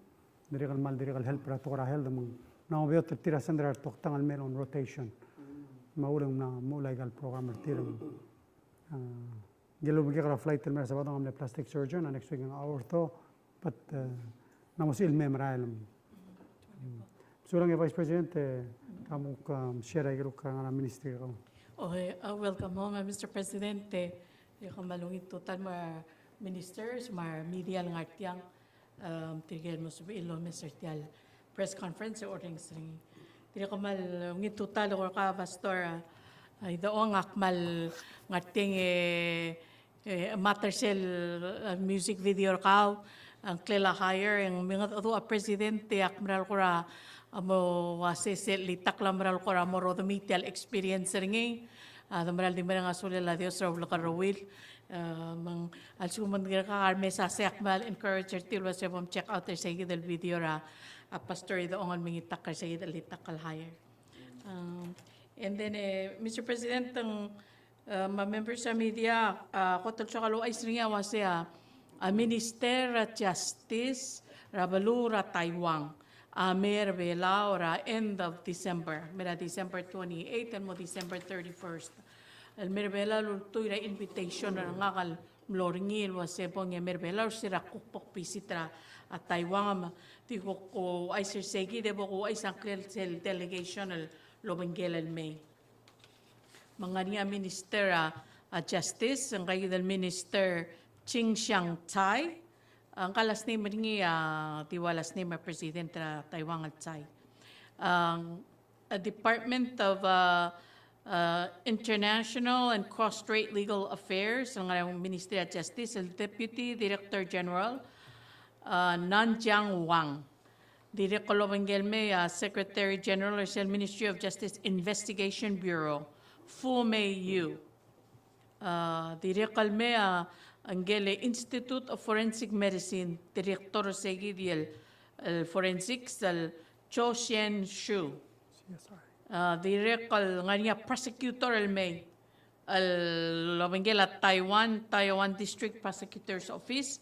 Dirrek el kmal dirrek el help er a tekoi er a health me ng mla mo beot er tir a send er a retoktang el mei el on rotation. Me a uchul e ng mla mo uchul aika el program er tir. A, ngike el obengkek er a flight el mei er a Sabadong a mle plastic surgeon, a next week ng a ortho, but, e, ng mla mo sebechir el mei el merael. Mesulang e Vice President, e, ke mo, um, share aike el kuk ngar er a ministry er kau. Okay, uh, welcome home, uh, Mister President. E, e kmal ungil tutau el mo er a ministers, me a media el ngar tiang. Um, tirke el mo sebechir el omes er tia el press conference e orrenges er ngii. Tirke el kmal ungil tutau el kora Pastor, a, Idechong, ak kmal ngar tiang e, e, me a ta er sel, a, music video er kau, a ngklel a hire, e ng mengedecheduch a President e ak mera el kora, a, mo uase sel chelitechetakl a mera el kora mo rodemii tia el experience er ngii. A, de mera el di mereng a sulel a Dios er a ulekerreuil. A, me ng a lsekum ng dirkak a remes a sei, ak kmal encourage er tir el uase bo mcheck out er seikid el video er a, a, Pastor Idechong el mengitakl er seikid el chelitechetakl el hire. Um, and then, e, Mister President, ng, a, me a members er a media, a, kot el soak el ouchais er ngii a uase a, a Minister er a Justice er a beluu er a Taiwan a mei er a Belau er a end of December, mei er a December twenty-eighth el mo December thirty-first. El mei er a Belau el ultuil er a invitation er ngak el mlo er ngii el uase bo ngii a mei er a Belau er se er a kuk bo kvisit er a, a, Taiwan. Me di kuk ouchais er seikid e bo kuchais a ngklel sel delegation el obengkel el mei. Me ng ngar er ngii a Minister, a, a Justice, ngkaikid el Minister Ching-Hsiang Tsai. A, ngka el last name er ngii, a, di ua last name er a President er a Taiwan el Tsai. A, a Department of, a, a, International and Cross-Strait Legal Affairs, el ngar er a Ministry of Justice, el Deputy Director General, a, Nanjiang Wang. Dirrek el obengkel el mei a Secretary General er sel Ministry of Justice Investigation Bureau, Fu Mei Yu. A, dirrek el mei a ngike el Institute of Forensic Medicine, director er seikid el, el forensics, el Cho Shen Shu. A, dirrek el ngar er ngii a prosecutor el mei el obengkel a Taiwan, Taiwan District Prosecutor's Office,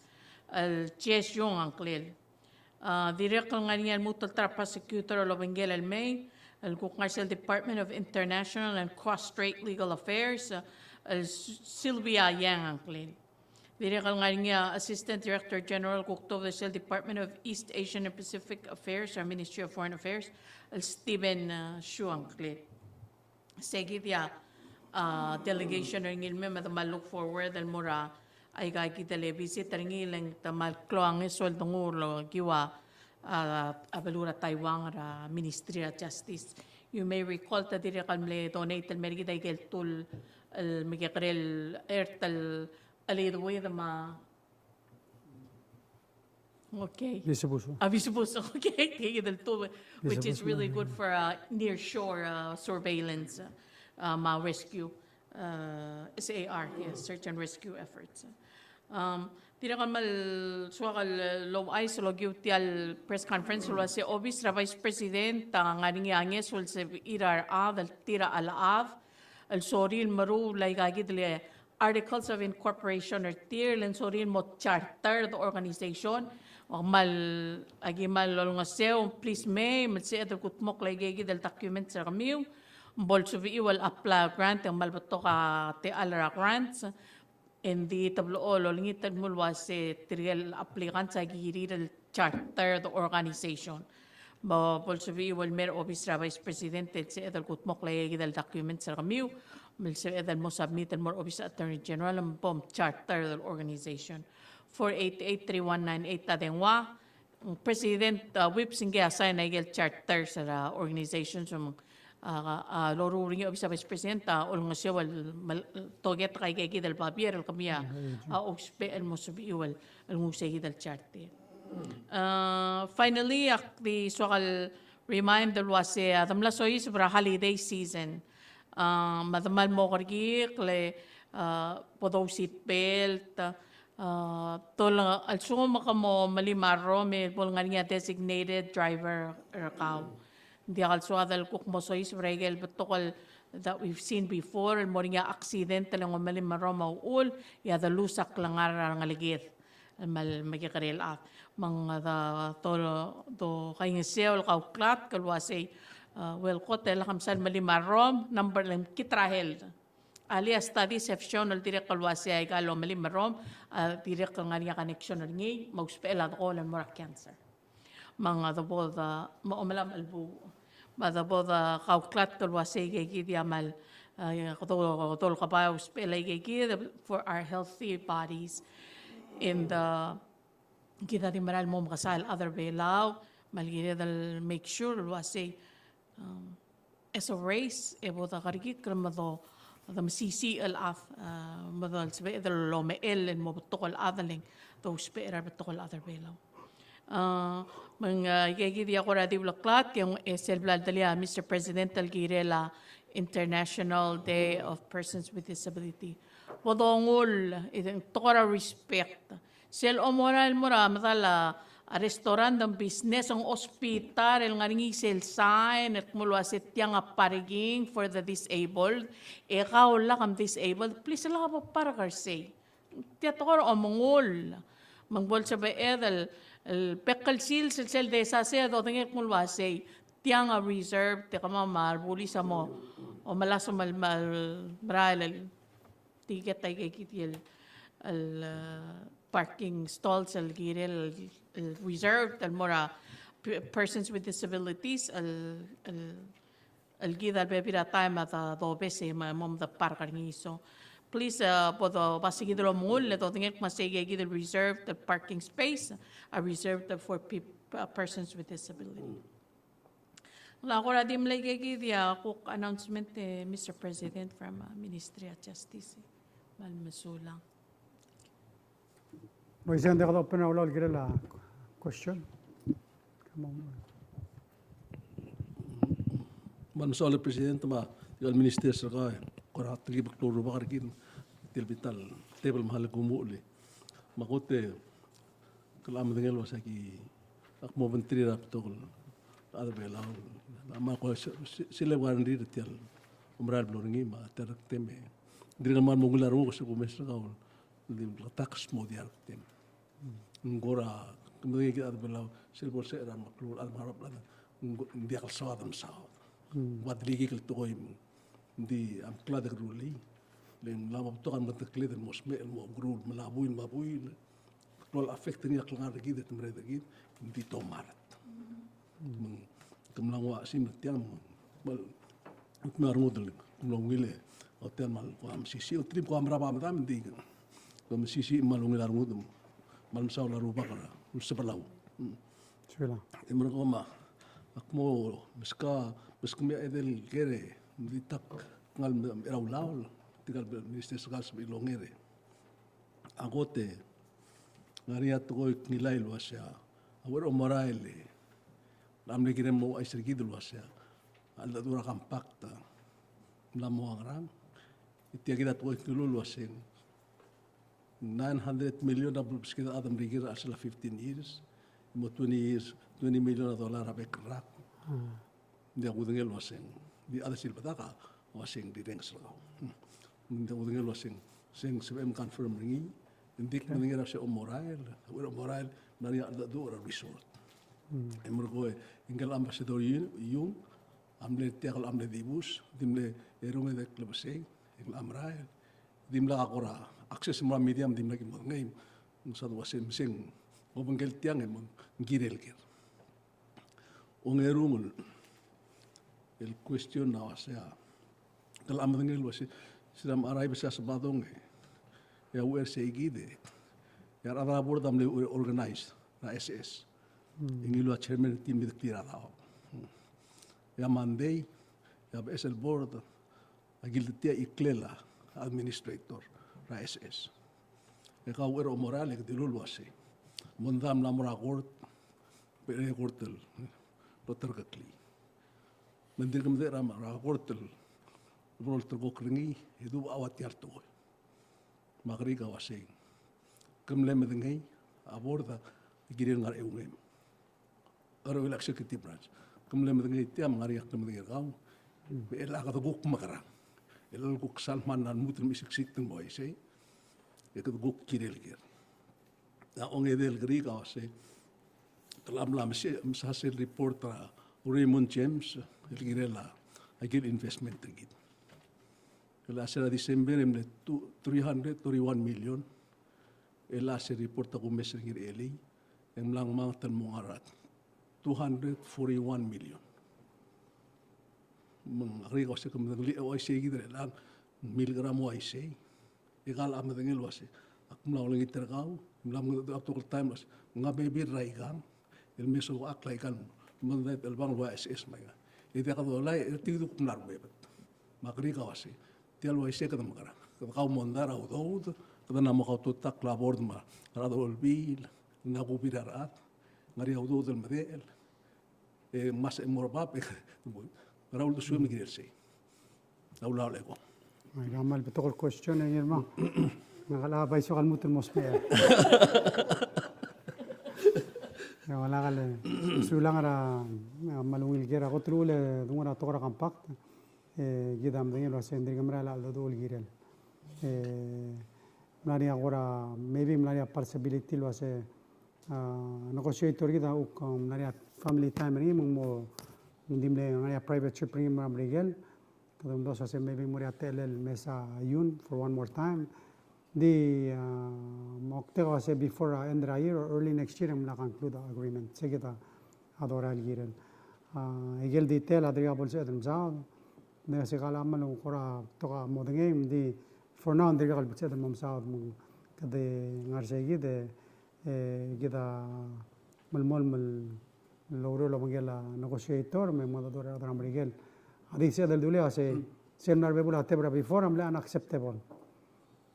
el Jie Xiong a ngklel. A, dirrek el ngar er ngii a lmuut el ta er a prosecutor el obengkel el mei, el kuk ngar er sel Department of International and Cross-Strait Legal Affairs, el S-, Sylvia Yang a ngklel. Dirrek el ngar er ngii a Assistant Director General el kuk tuobed er sel Department of East Asian and Pacific Affairs, a Ministry of Foreign Affairs, el Stephen, a, Shu a ngklel. Seikid a, a, delegation er ngii el mei me de kmal look forward el mo er a aika kid el visit er ngii, le ng de kmal klou a ngeso el dengu el okiu a, a, a beluu er a Taiwan er a Ministry er a Justice. You may recall te dirrek el mle donate el mei er kid aike el tool el mekekerei el ert el, el lead with me a Okay. Visibuso. A, visibuso, okay. Tia el tool, which is really good for, uh, near shore, uh, surveillance, uh, me a rescue, uh, S A R, yes, search and rescue efforts. Um, dirrek el kmal soak el, uh, louchais el okiu tia el press conference el uase Office er a Vice President a ngar er ngii a ngeso el sebechir a rechad el tir a chelechad el sorir el meruul aika kid el Articles of Incorporation er tir, le ng sorir el mo chartered organization. Me kmal, aki kmal olengeseu, please mei, me ng sebeched el kudmokl aika kid el documents er kemiu. Me bo lsebechiu el apply grant, e ng kmal betok a techall er a grants. Engdi te blechoel olengit el mle uase tirke el applicants a kirir el chartered organization. Me bo lsebechiu el mei er a Office er a Vice President el sebeched el kudmokl aika kid el documents er kemiu, me le sebeched el mo submit el mo er a Office er a Attorney General, me bo mchartered el organization. Four eight eight three one nine eight a dengua. President, uh, Whipps ngii a sign aike el charters er a organization, so, uh, uh, loruul er ngii a Office er a Vice President, uh, olengeseu el mel-, toketok aika kid el babier el kemiu a, uh, ousbech el mo sebechiu el el nguu seikid el charter. Uh, finally, ak di soak el remind el uase, uh, de mla soiseb er a holiday season. Uh, me de kmal mo kerekikl e, uh, bo douseat belt, uh, Uh, tol a lsekum ke mo melim a rrom e bo lengar er ngii a designated driver er kau. Ng diak el soad el kuk mo soiseb er a ikel betok el that we've seen before, el mo er ngii a accident el ng melim a rrom a uchul, e a de lose a klengar er a rengeleked el mle mekekerei el chad. Me ng de tol, do kaingeseu el kauklatk el uasei, uh, well, kot e lak msa el melim a rrom, number el mkit er a health. Earlier studies have shown el dirrek el uasei aika el omelim a rrom, a dirrek el ngar er ngii a connection er ngii me a usbechel a dekool el mo er a cancer. Me ng a de bo de, me a omelam el bu. Me a de bo de kauklatk el uasei ikakid a kmal, a, kede, kede olekeba a usbechel a ikakid for our healthy bodies. And, uh, kid a di merael el mo mekesai el chad er a Belau, me a le kired el make sure el uasei, um, as a race, e bo de kerekikl el me do, de mesisiich el chad, a, me do el sebeched el omechell el mo betok el chad el ng dousbech er a rebetok el chad er a Belau. A, me ng, a, ikakid a kora di uleklatk, e ng, e sel bla ledelia Mister President el kirel a International Day of Persons with Disability. Bo dongull, e ng tekoi er a respect. Sel omorael el mo er a medal a, a restaurant, ng business, ng hospital, el ngar er ngii sel sign el kmo el uasei tiang a parking for the disabled, e kau lak mdisabled, please lak bo park er sei. Tia tekoi er a omengull. Me ng bo el sebeched el, el bek el sils el sel desa sei e dodengei el kmo el uasei tiang a reserved, e kemam a rebulis a mo, omelasem el, el merael el ticket a ikakid el, el, uh, parking stalls el kirel el, el reserved el mo er a pe-, persons with disabilities el, el, el kid a lebebil er a taem a de dobes e me mo mdepark er ngii. So, please, uh, bo doba se kid el omengull, le dodengei el kmo sei ikakid el reserved el parking space, a reserved for peop-, uh, persons with disability. Ng kora di mle ikakid a kuk announcement e Mister President from, uh, Ministry of Justice. Me a le mesulang. Mo isei e ng diak dopen a ulaol el kirel a question. Me a le mesulang President me a tia el Minister er kau, kora telkib el klou el rubak er kid, tia el bita el tebel me a le kumuchel. Me a kot e Ke locha medengei el uasei aki, ak mo obengterir a betok el chad er a Belau. Me ak ko se-, se-, sel ua rengrir er tia el omerael el blo er ngii me a ta er a ktem e dirrek el kmal mo ungil a renguk e se kumes er kau el di mle tax mo diak er a ktem. Ng kora, ke medengei kid el chad er a Belau, sel bo lsecher a remeklou el chad me a rebebil el chad, ng diak el soad el mesaod. Ng ua di likik el tekoi me ng di a meklou a dekeruul. Le ng mla mo betok a remeketekled el mo smecher el mo mekeruul, me a buil, me a buil. Klou el affect er ngii a klengar er kid, e te merek er kid, ng di tomart. Me ng, ke mla nguu a chesimer tiang, me ng, me a rengud el, ke mla ungil e, a hotel me a kuk mesisiich, e te di kuk mera a medam, ng di, kuk mesisiich me a ungil a rengud, me a mesaul a rubak er a, Ulsebelau. Sulang. E merekong me, ak mo, meska, meskemiu a edei el ker e, ng di tak, ngar er a ulaol, tirka el minister er kau el sebechir el onger e. A kot e, ngar er ngii a tekoi el ngilai el uasei a, a uchei er a omerael e, ng mle kirem el ouchais er kid el uasei a, a cheldecheduch er a compact a mla mo ua ngerang. E tia kid a tekoi el ngiluu el uasei ng nine hundred million a bo lebeskid a chad er a Merikel er a chelsel a fifteen years, mo twenty years, twenty million a dollar a bek el rak. Ng diak kudengei el uaseng, di chad er a silbedak a uaseng di renges er kau. Ng diak kudengei el uaseng, se ng sebechem confirm er ngii, ng di kmedengei er a se omerael, a uchei er a omerael, ng ngar er ngii a cheldecheduch er a resort. E merekong e, ngike el Ambassador Yung, Yung, a mle tia el, a mle dibus, di mle erung e de klebesei, e ng merael, di mla kora access el mo er a media me di mla ki modengei, ng soad el uaseng, me se ng obengkel tiang e mo ng kirel ker. Ongerung el, el question a uasei a, ke locha medengei el uasei, se er a mla er a Ibesang Sabadong e, e a uchei er sei kid e, e a rechad er a board a mle organize er a S S. E ngiluu a chairman er tir me di klir a daob. E a Monday, e a beches el board, a kildetii a iklel a administrator er a S S. E kau uchei er a omerael e ke dilu el uasei, mondai a mla mo er a court, becherei a court el loterekeklii. Me ng dirk medechel er a court el bo loterekokl er ngii, e dubech a ua tia el tekoi. Me a kerik a uasei, Ke mle medengei a board a kirel ngar er a eungel. Ngar er a executive branch. Ke mle medengei tia me ng ngar er ngii a klemedengei er kau. Me chelecha kede kuk mekerang. Chelecha el kuk sal mla lmuut el mesiksik el mo uaisei. E kede kuk kirel ker. A ongedei el kerik a uasei, te mla mesa, mesa sel report er a Raymond James el kirel a, a kirel investment er kid. El a se er a December e mle two, three hundred thirty-one million. El a se report a kumes er ngii er elii, e ng mla ngmanget el mo ngar er a two hundred forty-one million. Me ng kerik a uasei ke medengelii a uaisei kid er chelechang, milekera mo uaisei. E kau a medengei el uasei, ak mla olengit er kau, mla mengedecheduch a betok el taem el uasei, ng ngar er a bebil er a ikang el me soak el ikang el mo dait el bang el ua S S me a ikang. E diak dolai, e tirke kuk mla ruebet. Me a kerik a uasei, tia el uaisei kede mekerang. Kede kau mondai er a udoud, kede mla mo kautotak el board me a rechad er a Olbiil, ng kubil er a rechad, ng ngar er ngii a udoud el medechel, e mesa e mo er bab, e, er a uldesuem el kirel sei. A ulaol e ko. Ai, kmal betok el question er ngii, me ngak a bai soak el lmuut el mo smecher. E, ua lak el, sulang er a, a, kmal ungil ker a kot el uchul e dungor a tekoi er a compact. E, kid a medengei el uasei ng dirk mera el cheldecheduch el kirel. E, mla er ngii a kora, maybe mla er ngii a possibility el uasei, a, negotiator kid a kuk, um, mla er ngii a family time er ngii, me ng mo, ng di mle ngar er ngii a private trip er ngii el mo er a Merikel. Kede omdasu el uasei maybe ng mo er ngii a techellel el mesa June for one more time. Di, a, moktek a uasei before, a, end er a year or early next year e ng mla conclude a agreement. Sei kid a dorael el kirel. A, ikel detail a dirkak bo lsebeched el mesaod. Ng di se kau a kmal kora betok a modengei, me ng di for now ng dirkak el bo lsebeched el mo mesaod me kede ngar sei kid e, e, kid a melemolem el oureor el obengkel a negotiator me mo dechor er a rechad er a Merikel. A di sebeched el dulii a se, sel mla er a bebul a tebel er a before a mle unacceptable.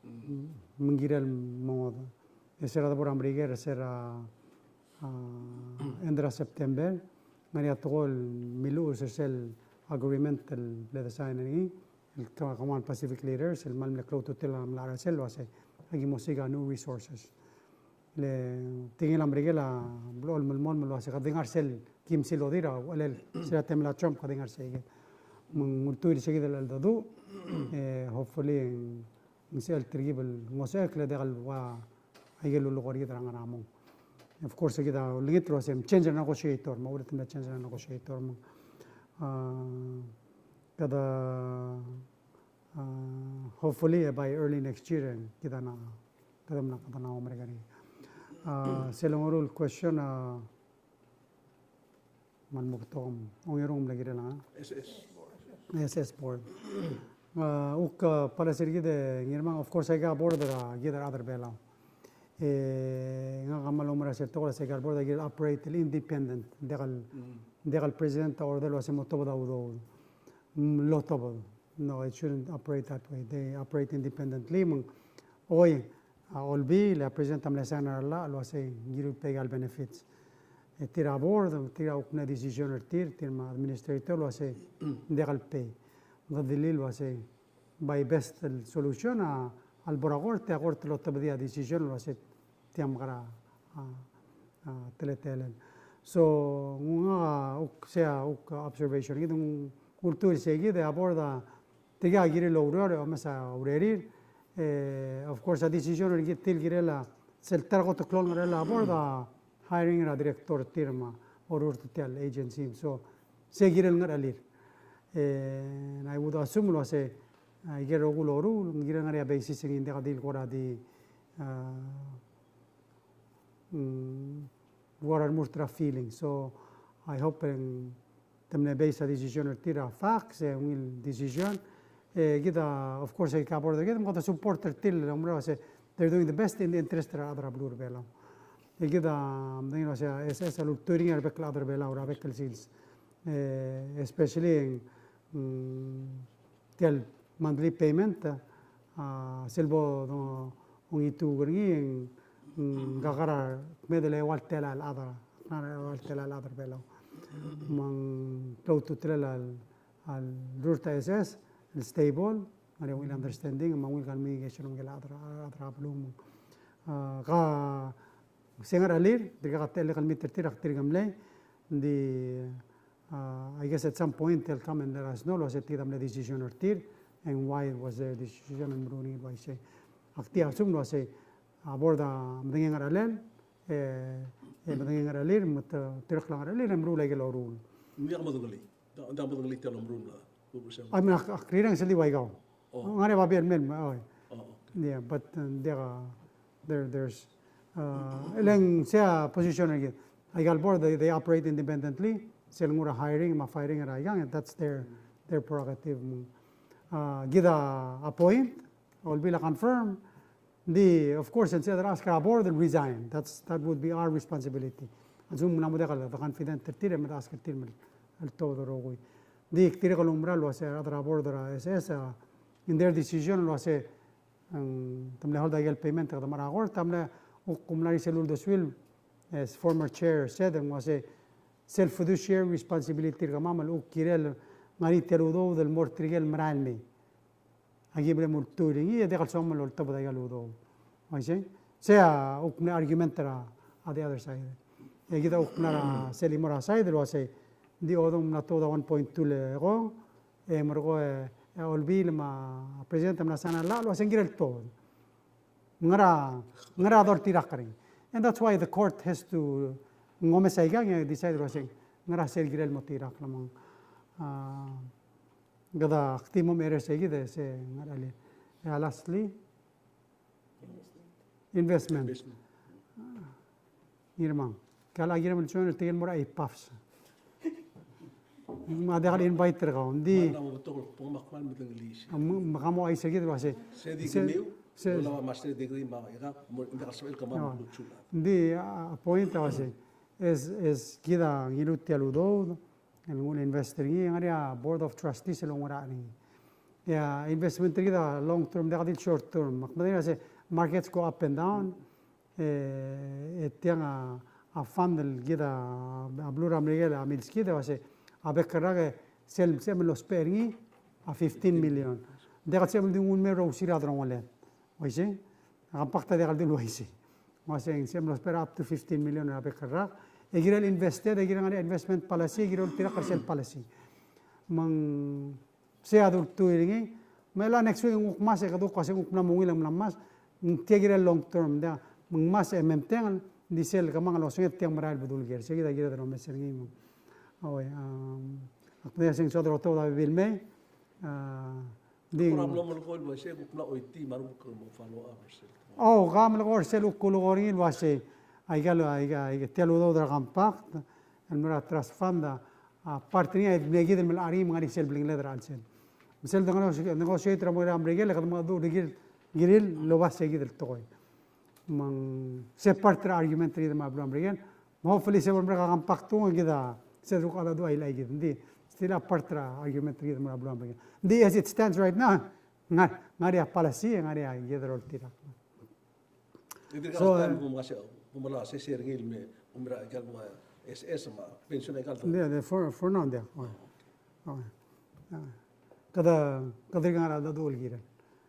Me ng kirel mo ngodech. E se er a debo er a Merikel, e se er a, a, end er a September, ng ngar er ngii a tekoi el miluches er sel agreement el mle design er ngii, el kemam a Pacific leaders, el kmal mle klou a ultutelel a mla er a sel el uasei, aki mo seek a new resources. Le tingel a Merikel a blechoel el melemolem el uasei kede di ngar sel kim silodir a uchelel, se er a temel a Trump kede di ngar sei kid. Me ng ultuil sei kid el cheldecheduch, e, hopefully, ng sebechel tirkib el ngosechekl e diak el ua aikel lulekoi er kid er a ngar er a mong. Of course, kid a olengit el uasei ng change er a negotiator, me a ureor el mle change er a negotiator me, a, kede, a, hopefully, e, by early next year, e, kid a na, kede mla, kede na omerek er ngii. A, sel ongeru el question, a, Me ng mo betok, ongeru el mle kirel a S S. S S board. A, uk, a, policy er kid e Ngirmang, of course, aika board er a kid a rechad er a Belau. E, ngak a kmal oumera sel tekoi el uasei aika board a kirel operate el independent, diak el, diak el president a order el uasei mo tobed a udoud. Mm, lotobed. No, it shouldn't operate that way. They operate independently. Me ng, oi, a Olbiil, a president a mle sign er a llach el uasei ng kirel pay aika el benefits. E tir a board, tir a kuk mle decision er tir, tir me a administrator el uasei ng diak el pay. Ng kede dilu el uasei by best el solution a, a lebo er a court, e a court el otobedii a decision el uasei tia mekera, a, a, teletelel. So, ngak a, uk, sei a, uk observation er kid, ng ultuil sei kid, e a board a, tirka a kirir el oureor, e omes a urerir. E, of course, a decision er kid tir el kirel a, sel ta er a kot el klou el ngerachel a board a hiring er a director tir me a orurt er tia el agency. So, sei kirel ngerechelir. E, and I would assume el uasei, a, ikel rokui el loruul, ng kirel ngar er ngii a basis e ng diak di el kora di, a, mm, kora remurt er a feeling. So, I hope e ng te mle base a decision er tir er a facts, e ungil decision. E kid a, of course, e aika board er kid, me kede support er tir el oumera el uasei, they're doing the best in the interest er a rechad er a beluu er a Belau. E kid a, medengei el uasei, a S S a lultuil er ngii a rebek el chad er a Belau, er a bek el sils. E, especially, mm, tia el monthly payment, a, sel bo, do, ongitu er ngii, ng, ng kakar a kmeed el eua el telael el chad, ng eua el telael el chad er a Belau. Me ng klou a ultutelel a, a rurt a S S, el stable, ng ngar er ngii a ungil understanding, me a ungil communication el obengkel a chad er a, chad er a beluu. A, ka, se ngar er a lir, dirkak a techellek el meet er tir, ak dirk mlei, ng di, a, I guess at some point they'll come and let us know, el uase tia kid a mle decision er tir, and why it was their decision, and meruul er ngii el uaisei. Ak di assume el uase, a board a medengei a ngerchelel, e, e medengei a ngerchelir, me te, tirkang a ngerchelir, e meruul aike el loruul. Ng diak a medengelii. Ng diak a medengelii tia el omeruul a. I mean, ak, ak rireng sel di ua ikau. Oh. Ngar er ngii a babier el mei, oh. Oh, okay. Yeah, but, uh, diak a, there, there's, uh, e le ng sei a position er kid. Aika el board, they, they operate independently. Sel nguu er a hiring me a firing er aikang, that's their, their prerogative. Uh, kid a appoint, Olbiil a confirm. Ng di, of course, e ng sei a derang ask er a board el resign. That's, that would be our responsibility. A lsekum ng mla mo diak el confident er tir, e mla ask er tir me le tobed el rokui. Ng di, ak dirrek el oumera el uase a rechad er a board er a S S, a, in their decision el uase, ng, te mle hold aike el payment e kede mo er a court, a mle, kuk mla er ngii sel uldesuir, as former chair said, ng uase, sel fiduciary responsibility er kemam el kuk kirel ngar er ngii tia el udoud el mo er tirke el merael el mei. Aki ble mo ultuil er ngii, e diak el soam el oltobed aika el udoud. Uaisei? Sei a kuk mle argument er a, a the other side. E kid a kuk mla er a sel chimo er a side el uasei, ng di odong mla tuobed a one point two el kong, e merekong e, e a Olbiil me a president a mla sign a llach el uasei ng kirel tuobed. Ngar er a, ngar er a doltirakl er ngii. And that's why the court has to, ng omes aikang e decide el uasei, ngar er a sel kirel mo tirakl el mong. A, Kede, ak di mo merek er sei kid e se ngar er a le. E a lastly, investment. Investment. Ngii er a mang. Kala kirem el join el tirke el mo er a IPAFS. Me a diak el invite er kau. Ng di. Me a mo betok el kbong me ak kmal medengelii sei. Me, me ka mo uaisei kid el uasei. Se di kemiu, se, me a master degree me a, e ka, mo, ng diak el sebechel kemam el mo chulad. Ng di, a, a point a uasei. Es, es kid a ngiluu tia el udoud el nguu el invest er ngii, e ngar er ngii a Board of Trustees el oungerachel er ngii. E a investment er kid a long term, diak di el short term. Ak medengei el uasei markets go up and down, e, e tiang a, a fund el kid a, a beluu er a Merikel a milskid, e uasei, a bek el rak e sel, sebechem el ousbech er ngii a fifteen million. Diak el sebechem el di nguu el mei er a usir a delongeled. Uaisei? A compact a diak el dilu el uaisei. Me uasei ng sebechem el ousbech er a up to fifteen million er a bek el rak. E kirel invested, e kirel ngar er ngii a investment policy, e kirel oltirakl er sel policy. Me ng sei a dultuil er ngii. Me a next week ng kuk ngmasech e kede kuk uasei ng kuk mla mo ungil e ng mla ngmasech. Ng tia kirel long term, diak. Me ng ngmasech e memtengel, ng di sel kemanget el osenged tiang merael el bedul ker. Sei kid a kired el omes er ngii me. Oi, um, ak medengei el uasei ng soad el otobed a bebil el mei. A, Ng di. Kora mlo melekoi el uasei, kuk mla oitii me a renguk el mo follow up er sel. Oh, ka melekoi er sel kuk kulekoi er ngii el uasei. Aika el, aika, aika, tia el udoud er a compact, el mo er a trust fund, a, a part er ngii, a mle kid el melecha er ngii me ng ngar er ngii sel blingeled er a chelsel. Me sel de negotiate er a mo er a Merikel, e kede mengedecheduch er ngii el, el oba sei kid el tekoi. Me ng, se part er a argument er kid me a beluu er a Merikel, Me hopefully se bo lemerek a compact, ng kid a, se ruk a dua ilai kid. Ng di, still a part er a argument er kid me a beluu er a Merikel. Ng di, as it stands right now, ngar, ngar er ngii a policy, ngar er ngii a kid el oltirakl. So, e, e, for, for now, ng di. Oh. Oh. Kede, kede ngar er a dua el kirel.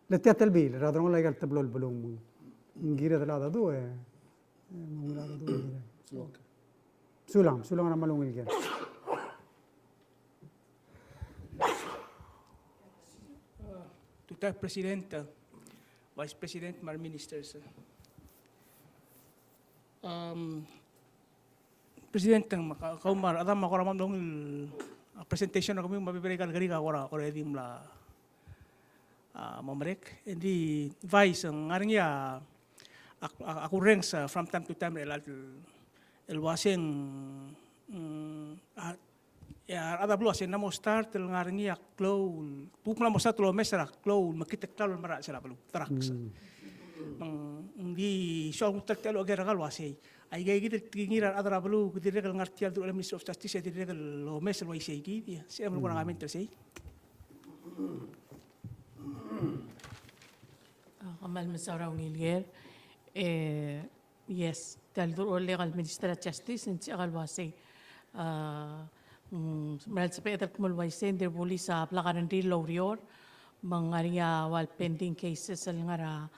Le tia el bill, er a delongelel aika el teblo el beluu. Ng kired el dua, e, E, me ng ungil a dua. Okay. Sulang, sulang er a mal ungil ker. Tutau President, Vice President, me a re Ministers. Um, President, me ka, kau me a rechad me a kora mla ungil a presentation er kemiu me a bebil er aika el kerik a kora, kora di mla a, mo merek. Ng di Vice, ng ngar er ngii a, ak, ak, ak urrenges, a, from time to time er chelecha el, el uaseng, mm, a, e a rechad er a beluu a uasei ng mla mo start el ngar er ngii a klou, kuk mla mo start el omes er a klou el mekngit el klalo el merael er a beluu, drugs. Mm. Me ng di soak el nguu tia el oker er kau el uasei, aika kid el tekingir a rechad er a beluu, kid dirrek el ngar tia el dulu el Ministry of Justice, e dirrek el omes el uaisei kid, ia. Se el mo er a comment er sei. A, kmal mesaul er a ungil ker. E, yes, tia el dulu el Legal Minister er a Justice, ng sebechek el uasei. A, mm, mera el sebeched el kmo el uaisei, ng di bulis a blak a rengrir el oureor, me ng ngar er ngii a ua el pending cases el ngar er a,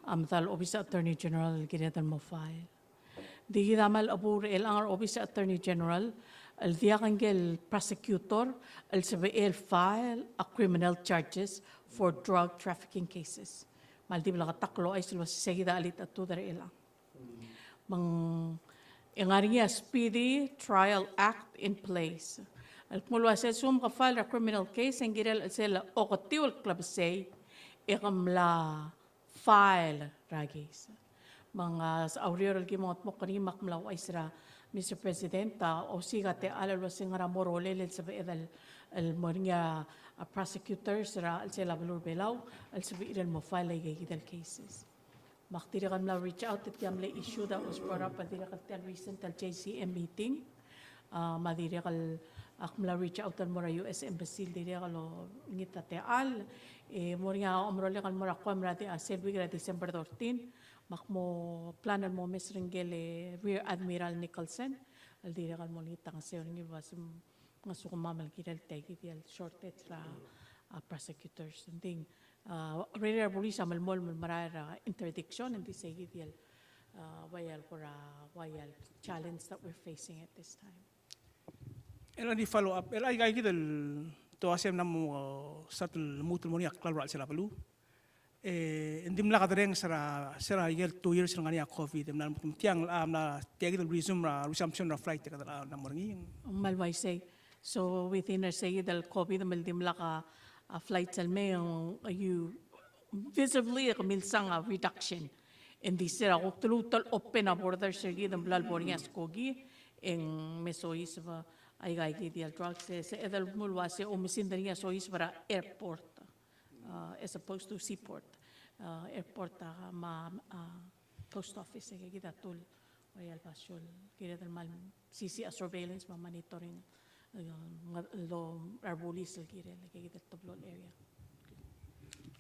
A medal Office Attorney General el kired el mo file. Di kid a kmal chebuul er chelechang er a Office Attorney General el diak ngike el prosecutor el sebechel el file a criminal charges for drug trafficking cases. Me a le di bleketakl el ouchais el uase se kid a chelitechetud er chelechang. Me ng ngar er ngii a Speedy Trial Act in place. El kmo el uase a lsekum ke file er a criminal case e ng kirel sel oketiu el klebesei e ke mla file er a case. Me ng, a, a ureor el ki mo ngetmokl er ngii me ak mla ouchais er a Mister President, a, osiik a techall el uase ng ngar er a mo rolel el sebeched el, el mo er ngii a, a prosecutors er a chelsel a beluu er a Belau el sebechir el mo file aike kid el cases. Me ak dirrek el mla reach out er tia mle issue that was brought up, a dirrek el tia el recent el J C M meeting. A, me a dirrek el, ak mla reach out el mo er a U S Embassy el dirrek el olengit a techall, e mo er ngii a omerolek el mo er a Guam er a di, a, sel week er a December thirteen, me ak mo plan el mo omes er ngike el Rear Admiral Nicholson, el dirrek el mo olengit a ngeseu er ngii el uase ng ngesukemam el kirel tia kid el shortage er a, a, prosecutors. Ng di, a, rechad er a bulis a melemolem el merael er a interdiction, ng di se kid el, a, ua ia el kora, ua ia el challenge that we're facing at this time. El di follow up, el aika kid el te uase ng mla mo, a, start el lmuut el mo er ngii a klalo er a chelsel a beluu. E, ng dimlak a derrenges er a, se er a ikel two years el ngar er ngii a COVID, e mla, tiang, a, mla, tia kid el resume er a, resumption er a flight e kede, a, mla mo er ngii. Ng kmal uaisei. So, within er se kid el COVID, me ng dimlak a, a flights el mei, ng, you visibly, e ke milsang a reduction. Ng di se er a kuk te lmuut el open a borders er kid, ng bla lebo er ngii a skoki, e ng me soiseb a, aika kid el drugs, e, se, e de kmo el uase oumesingd er ngii a soiseb er a airport. Uh, as opposed to seaport, uh, airport, uh, me a, uh, post office, e kid a tool, ua ia el basio el kired el kmal sisiich a surveillance me a monitoring, uh, ng, el do, er a bulis el kirel, e kid el teblo el area.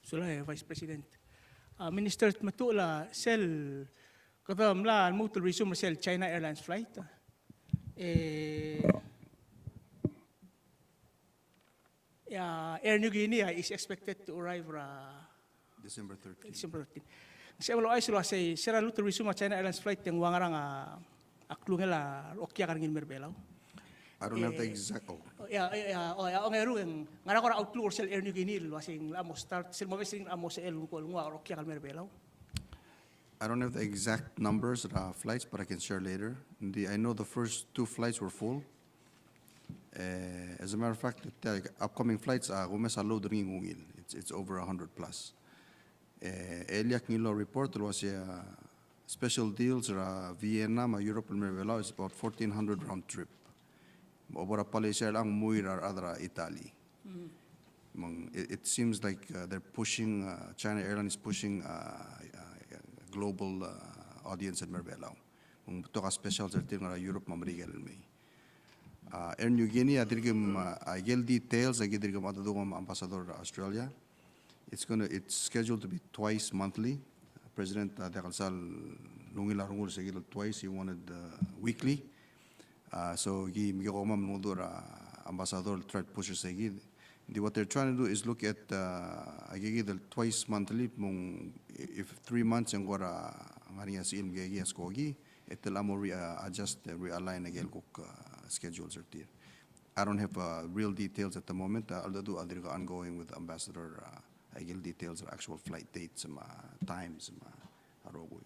Sulang, Vice President. Uh, Minister Tmetuchl, a sel, kede mla lmuut el resume er sel China Airlines flight. E, a, Air Niugini, a, is expected to arrive er a December thirteen. December thirteen. Se el ouchais el uase, se er a lmuut el resume a China Airlines flight e ng ua ngerang a, a klungel a okiak er ngii el mei er a Belau. I don't have the, e, exact, oh. Ia, ia, o, ia, ongeru e ng ngar er a kora outlook er sel Air Niugini el uase ng mla mo start, sel mo omes er ngii a mo sebechel el nguu a okiak el mei er a Belau. I don't have the exact numbers of flights, but I can share later. The, I know the first two flights were full. Eh, as a matter of fact, the upcoming flights, a kumes a load er ngii ng ungil. It's, it's over a hundred plus. Eh, e le ak ngiluu a report el uase a special deals er a Vienna me a Europe el mei er a Belau is about fourteen hundred round trip. Obo er a policy er chelechang ng mui er a rechad er a Italy. Me ng, it, it seems like, uh, they're pushing, uh, China Airlines is pushing, uh, uh, global, uh, audience el mei er a Belau. Me ng betok a specials er tir el ngar er a Europe me a Merikel el mei. Uh, Air Niugini, a dirk, um, uh, a ikel details, a ki dirk, um, a dodung, um, ambassador er a Australia. It's gonna, it's scheduled to be twice monthly. President, uh, diak el sal ungil a rengul se kid el twice, he wanted, uh, weekly. Uh, so ki, me ki kuk mo mengedecheduch er a ambassador el try to push er se kid. Di what they're trying to do is look at, uh, a ki kid el twice monthly, me ng, if three months e ng kora ngar er ngii a sils me ki a skoki, e te locha mo re-, uh, adjust, uh, realign a ikel kuk, uh, schedules er tir. I don't have, uh, real details at the moment. Uh, a ldu a dirk ongoing with Ambassador, uh, a ikel details er a actual flight dates me a times me a rokui.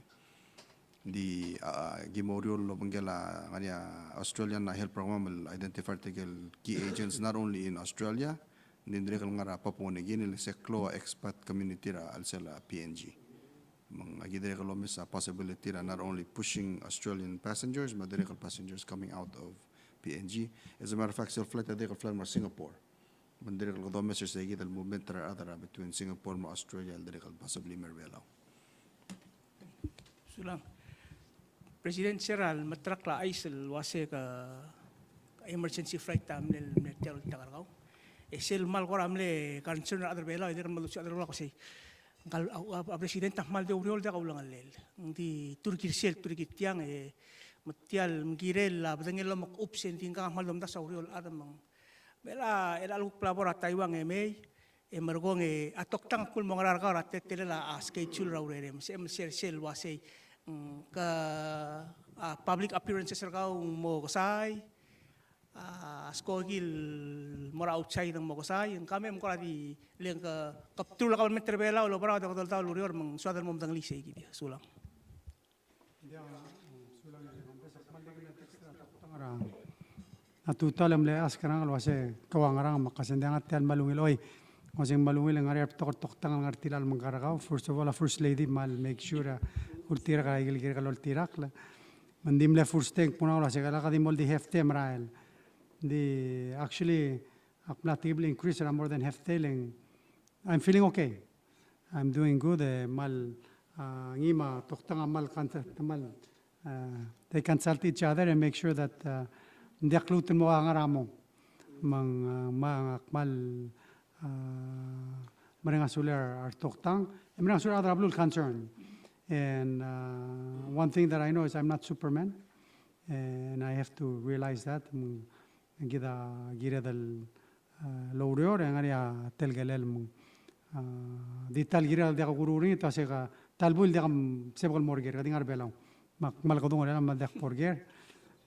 Di, uh, ki mo oureor el obengkel a ngar er ngii a Australian, uh, health program el identify er tirkel key agents not only in Australia, ng di dirrek el ngar er a Papua New Guinea, el se klou a expat community er a chelsel a P N G. Me ng, a ki dirrek el omes a possibility er a not only pushing Australian passengers, me a dirrek el passengers coming out of P N G. As a matter of fact, sel flight a dirrek el fly er a Singapore. Me ng dirrek el kede omes er se kid el movement er a rechad er a between Singapore me a Australia el dirrek el possibly mei er a Belau. Sulang. President, se er a lemeterekl a chais el uase ke emergency flight a mle, mle tia el ulterekokl. E sel kmal kora mle concern er a rechad er a Belau, e dirrek el mle chad er a Belau el uase, ngkal, a, a, a President a kmal di oureor el diak a ulengellel. Ng di turkii er sel, turkii er tiang, e me tia el mekirel a bedengel el omekchup se ng di ngkang a kmal domdasu a ureor el chad me ng. Me chelecha, chelecha el kuk bla bo er a Taiwan e mei, E merekong e a toktang a kuk mo ngar er kau er a teletelel a schedule er a urerem. Se, se, sel uasei, mm, ke, a, public appearances er kau ng mo kesai, a, skoki el mo er a outside ng mo kesai, ng kemam ng kora di le ng ke, ke bdelul a kabelment er a Belau el oba er a, de kede oltaut el ureor me ng soad el mo medengelii sei kid. Sulang. Ng diak, mm, sulang e ng kmal di ngar er a tutau el mle ask er ngak el uase ke ua ngerang me ak uase ng diak, ng tia el kmal ungil. Oi, ng uase ng kmal ungil e ng ngar er ngii a rebetok el toktang el ngar er tia el mengkar er kau. First of all, a First Lady a kmal make sure a ultirakl a ikel kirek el oltirakl. Me ng di mle first thing, kmo ng uase ke lak di mo di half day e merael. Ng di actually ak mla tekib el increase er a more than half day, le ng I'm feeling okay. I'm doing good, e kmal, a, ngii me a toktang a kmal consult, kmal, a, they consult each other and make sure that, a, ng diak lmuut el mo ngar er a mong. Me ng, a, me ak kmal, a, mereng a sulir a retoktang, e mereng a sulir a rechad er a beluu el concern. And, a, one thing that I know is I'm not Superman, and I have to realize that. Me ng kid a kired el, a, loureor, e ng ngar er ngii a teletelel me ng, a, di ta el kirel el diak kuruul er ngii, te uase ke ta el buil el diak sebechek el mo er ker, ke di ngar er a Belau. Me ak kmal kedung er a Belau me a diak bo er ker.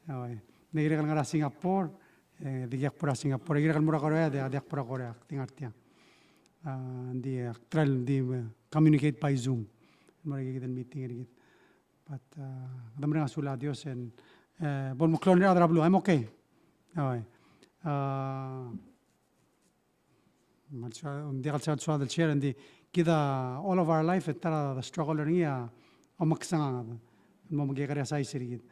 Oi. Ng dirrek el ngar er a Singapore, e di diak bo er a Singapore, e dirrek el mo er a Korea, di, diak bo er a Korea, di ngar tiang. A, ng di, a, try el di, e, communicate by Zoom. Mo er kid el meeting er kid. But, a, kede mereng a sulel a Dios e ng, e, bo lmeklou er ngii a rechad er a beluu, I'm okay. Oi. A, me ng diak el soad el share, ng di kid a all of our life e ta er a struggle er ngii a omeksenganged el mo mekekerei a size er kid.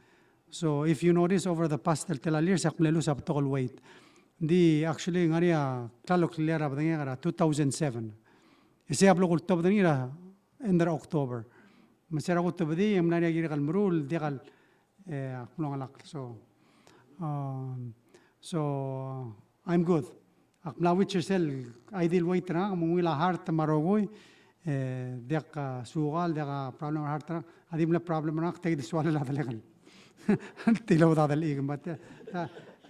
So if you notice, over the past el tela el years, ak mle lose a betok el weight. Ng di actually ng ngar er ngii a klalo el clear a bedengek er a two thousand seven. E sei a blo kultobed er ngii er a end er a October. Me se er a kutebedii, e ng mla er ngii a kirek el meruul, diak el, e, ak mlo ngelakl. So, um, so, I'm good. Ak mla reach er sel ideal weight er ngak, me ng ungil a heart me a rokui, e, diak a sukal, diak a problem er a heart er ngak, a di mle problem er ngak, tia kid el sualel a delengel. Tilobed a delengel, but, e,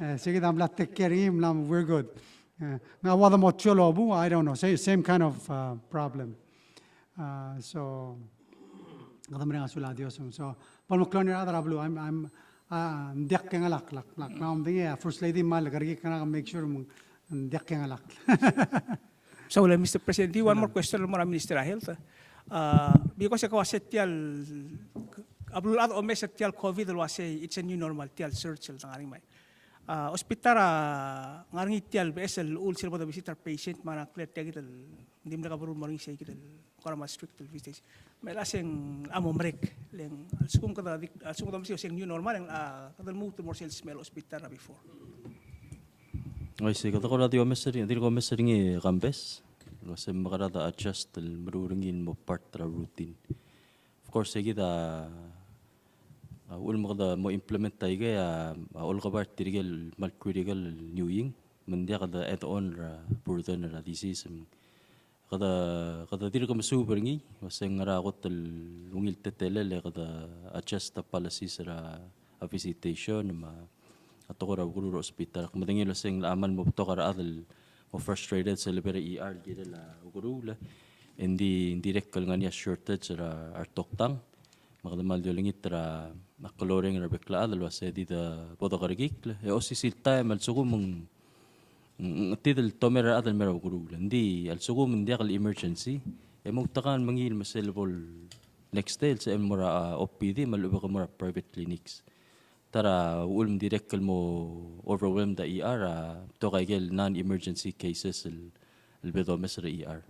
e, se kid a mla take care er ngii, mla, we're good. E, ng ua de mo chiol a obung, I don't know, same, same kind of, uh, problem. Uh, so, kede mereng a sulel a Dios. So, bo lmeklou er ngii a rechad er a beluu, I'm, I'm, uh, ng diak kengelakl, lak, lak, ng di a First Lady a kmal kerekikl er ngak, make sure me ng diak kengelakl. So, le, Mister President, one more question el mo er a Minister er a Health. Uh, because e ke uase tia el, a beluulechad a omes er tia el COVID el uase it's a new normal, tia el surge el ngar er ngii. A, hospital a ngar er ngii tia el beches el llechul sel bo de visit er a patient me a ngklir tia kid el di mle keberur el mo er ngii sei kid el kora mo strict el visitation. Me a lseng a mo merek, le ng a lsekum kede di, a lsekum kede mo sei, se ng new normal, le ng, a, kede lmuut el mo er sel sel hospital er a before. Oi, sei kede kora di omes er ngii, di omes er ngii Kambes. Lo se mekerang e adjust el meruul er ngii el mo part er a routine. Of course, e kid a, a uchul me kede mo implement aikei a, a olekebard er tirke el kmal critical el ngii, me ng diak kede add on er a burden er a disease. Kede, kede dirk mesuub er ngii, uase ng ngera kot el ungil teletelel e kede adjust a policies er a, a visitation me a a tekoi er a ukeruul er a hospital. Ak medengei el uase ng locha kmal mo betok a rechad el mo frustrated sel lebo er a ER el kirel a ukeruul. E ng di, ng dirrek el ngar er ngii a shortage er a retoktang. Me kede kmal di olengit er a klou el reng er a bek el chad el uase di de bo de kerekikl. E osisiu el taem a lsekum ng, ng, ng di el tomall er a rechad el mei er a ukeruul. Ng di a lsekum ng diak el emergency, e moutekangel el mengiil me sel bo el next day el sebechem el mo er a, a, OPD me a lechub e ke mo er a private clinics. Ta er a uchul me ng dirrek el mo overwhelmed a ER, a betok a ikel non-emergency cases el, el bo domes er a ER.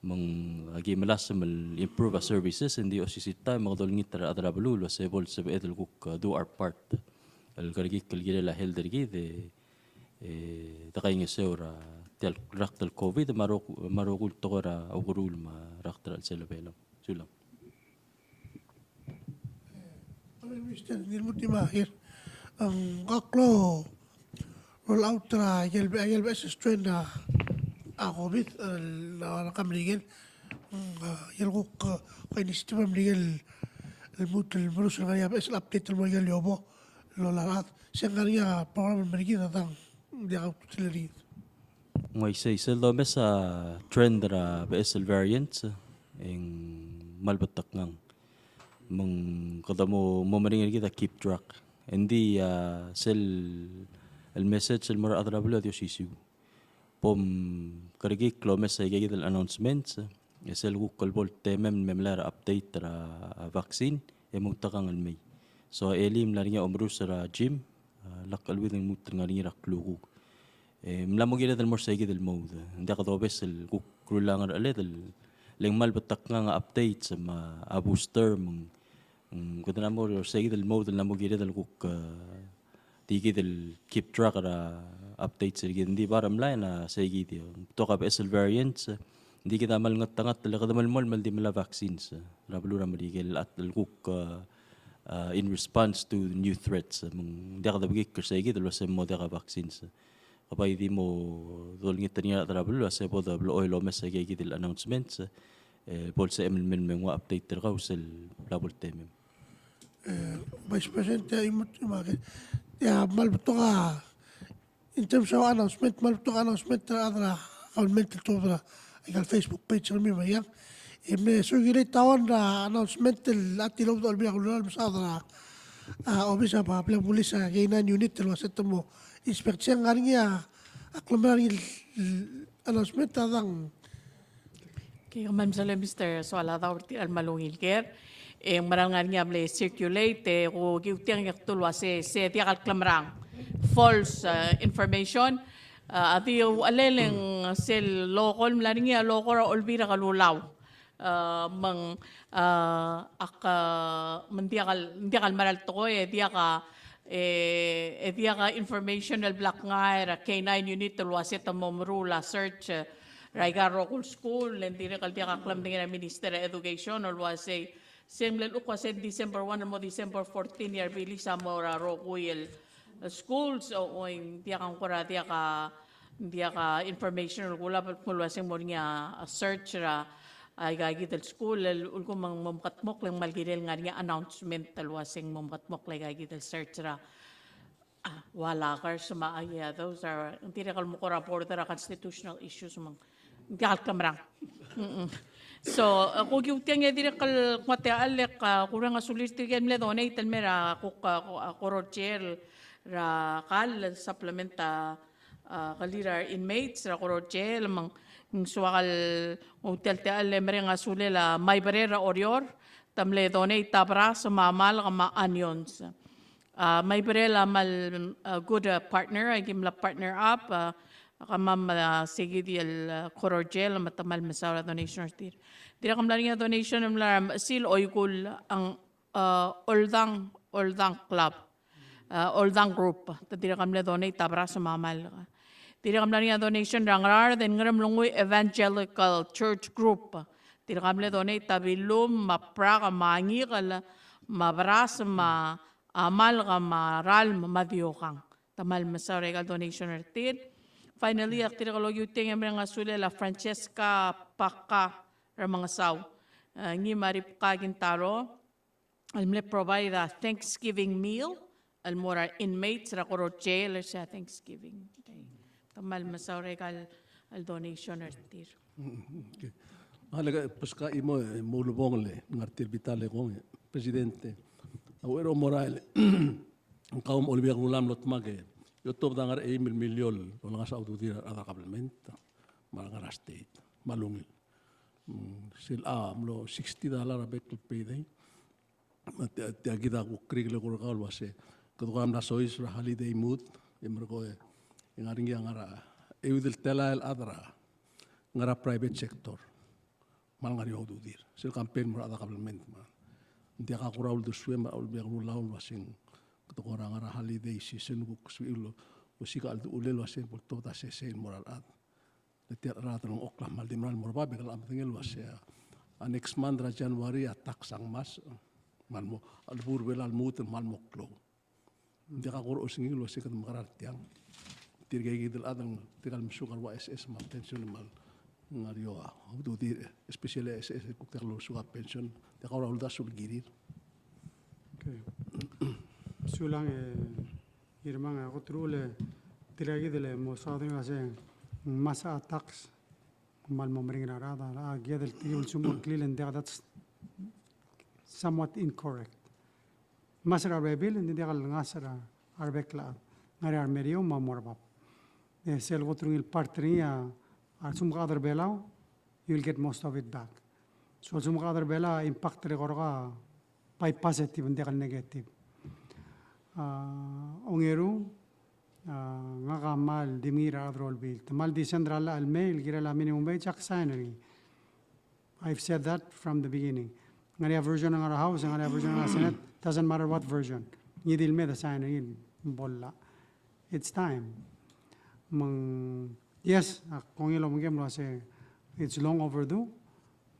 Me ng aki melasem el improve a services, e ng di osisiu el taem me kede olengit er a rechad er a beluu el uase bo el sebeched el kuk, uh, do our part. El kerekikl el kirel a health er kid, e, e, de kaingeseu er a tia el rakt el COVID, me a rokui, me a rokui el tekoi er a ukeruul me a rakt er a chelsel a Belau. Sulang. Mister Ngirmuti Mahir, ng kuk lo roll out er a ikel, ikel beches el strain er a COVID, e, er a Merikel, ng, a, ikel kuk, a, initiative er a Merikel el lmuut el merus el ngar er ngii a beches el update el mo ikel iobo el olab a rechad. Se ng ngar er ngii a program el mer kid a dang, diak a ultutelel er kid. Ng uaisei, sel domes a trend er a beches el variants, e ng kmal betok ngang. Me ng kede mo, mo meringel er kid a keep track. Engdi a sel el message el mo er a rechad er a beluu a di osisiu. Bom kerekikl el omes aika kid el announcements, e sel kuk el bo el temem el me melai er a update er a vaccine, e mo outekangel el mei. So, e le mla er ngii a omerus er a gym, a, lak el wid e ng lmuut el ngar er ngii er a klukuk. E, mla mo kired el mo er seikid el mode. Ng diak dobes el kuk rullii a ngerecheled el, le ng kmal betok ngang a updates me a booster me ng, mm, kede mla mo er seikid el mode el mla mo kired el kuk, e, di kid el keep track er a updates er kid. Ng di bottom line a seikid, e, betok a beches el variants, e, ng di kid a kmal ngetengat el kede melemolem el di melai a vaccines, e, er a beluu er a Merikel el, el kuk, e, e, in response to the new threats, e, me ng diak dobekikl er seikid el uase ng mo diak a vaccines, e. Ke bai di mo dolengit er ngii a rechad er a beluu el uase bo de blechoel el omes aika kid el announcements, e, bo lsebechem el me, me nguu a update er kau sel bla bo el temem. E, Vice President, e, imut, imut, e, a kmal betok a, in terms of announcement, kmal betok a announcement er a rechad er a government el tuobed er aika el Facebook page er kemiu me a iang. E mle circulate a one er a announcement el a tilobed er a Olbiil er a Kelulau el mesaod er a, a, obis er a bla, bla, bulis a K nine unit el uase te mo inspect, se ng ngar er ngii a, a klemerang er ngii el announcement a dang. Okay, kmal mesaul Mister Soaladaur er tia el kmal ungil ker. E ng mera el ngar er ngii a mle circulate, e kukiu tiang e kdu el uase se diak el klemerang. False, e, information. E, a di uchelel e ng sel logo el mla er ngii a logo er a Olbiil er a Kelulau. E, me ng, e, ak, e, me ng diak el, ng diak el mera el tekoi, e diak a, e, e diak a information el bla kngai er a K nine unit el uase te mo meruul a search, e, er aika el rokui el skuul, le ng dirrek el diak a klemedengei er a Minister er a Education el uase, se ng mle uchul a se December one el mo December fourteen e a rebilis a mo er a rokui el schools, o, o ng diak a ngkora diak a, diak a information el kulab el kmo el uase ng mo er ngii a search er a, aika kid el school, el ulekum ng mo mekedmokl e ng kmal kirel ngar er ngii a announcement el uase ng mo mekedmokl aika kid el search er a, a, Wahlakers me a, yeah, those are, ng dirrek el mo kora border er a constitutional issues me ng diak el klemerang. Mm-mm. So, e, kukiu tiang e dirrek el kmo tia el, e, kureng a sulir tirke el mle donate el mei er a kuk, a, a, Koror Jail er a kall el supplement a, a, kelir a inmates er a Koror Jail me ng soak el, tia el, tia el mereng a sulel a Maiberel er a Oreor, te mle donate a beras me a malk me a onions. A, Maiberel a kmal, a, good, a, partner, aki mla partner up, a, kemam, a, seikid el, a, Koror Jail, me te kmal mesaul er a donation er tir. Dirrek el mla er ngii a donation el mla er a Mechesil Oikull, a, Oldang, Oldang Club. A, Oldang Group, te dirrek el mle donate a beras me a malk. Dirrek el mla er ngii a donation er a Ngaraard and Ngeremlengui Evangelical Church Group. Dirrek el mle donate a bilum, me a brak, me a ngikel, me a beras, me a a malk me a ralm me a diokang. Te kmal mesaul er aika el donation er tir. Finally, ak dirrek el okiu tiang e mereng a sulel a Francesca Paka Remengesau, e, ngii me a Ribka Kintaro, el mle provide a Thanksgiving meal el mo er a inmates er a Koror Jail er se er a Thanksgiving Day. Te kmal mesaul er aika el donation er tir. Okay. A le ke, pues ka chimo, e, mo ulebongel e ngar tir er a bita el ekong, e, President, e, a uchei er a omorael, kau me a Olbiil er a Kelulau a mlo dmak e otobed a ngar er a eim el miliol el olengasech a ududir a rechad er a kabelment me a ngar er a state me a lungil. Mm, sel a mlo sixty dollar a bek el payday. Me tia, tia kid a kuk kirel el kora kau el uase kede kora mla soiseb er a holiday mood, e merekong e ng ngar er ngii a ngar er a euid el telael el chad er a ngar er a private sector me a lengar er eou a ududir. Sel campaign el mo er a rechad er a kabelment me ng diak a kora uldesuem er a Olbiil er a Kelulau el uaseng kede kora ngar er a holiday season, kuk sebechir el osiik a cheldechulel el uaseng bo ltobed a sesei el mo er a rechad. Le tia el chad el ngchokl a kmal di mera el mo er bab e ke locha medengei el uasei a next month er a January a tax a ngmasech, me a lmo, a lebo er a Belau a lmuut el kmal mo klou. Ng diak a kora osengek el uasei kede mekerang er tiang. Tirke kid el chad el tirka el mesuk a rua SS me a pension me a lengar er eou a ududir, especially SS el kuk diak losuk a pension, diak a kora uldasu el kirir. Okay. Sulang e Ngirmang, a kot er a uchul e tirka kid el mo saod er ngii el uasei Ngmasech a tax, me ng kmal mo meringel a rechad, a, a, kired el tirke el sumecheklir e ng diak, that's somewhat incorrect. Ngmasech er a rebill, e ng diak el ngasech er a rebek el chad. Ngar er a remeriou me a mo er bab. E sel kot el ungil part er ngii a, a lsekum ke chad er a Belau, you'll get most of it back. So, a lsekum ke chad er a Belau, impact er a kora bai positive, ng diak el negative. A, ongeru, a, ngak a kmal di mengiil er a rechad er a Olbiil. Te kmal di send er a llach el mei el kirel a minimum wage, ak sign er ngii. I've said that from the beginning. Ngar er ngii a version el ngar er a House, ngar er ngii a version el ngar er a Senate, doesn't matter what version. Ngii di el mei e de sign er ngii el bo el llach. It's time. Me ng, yes, ak kongei el obengkem el uase it's long overdue.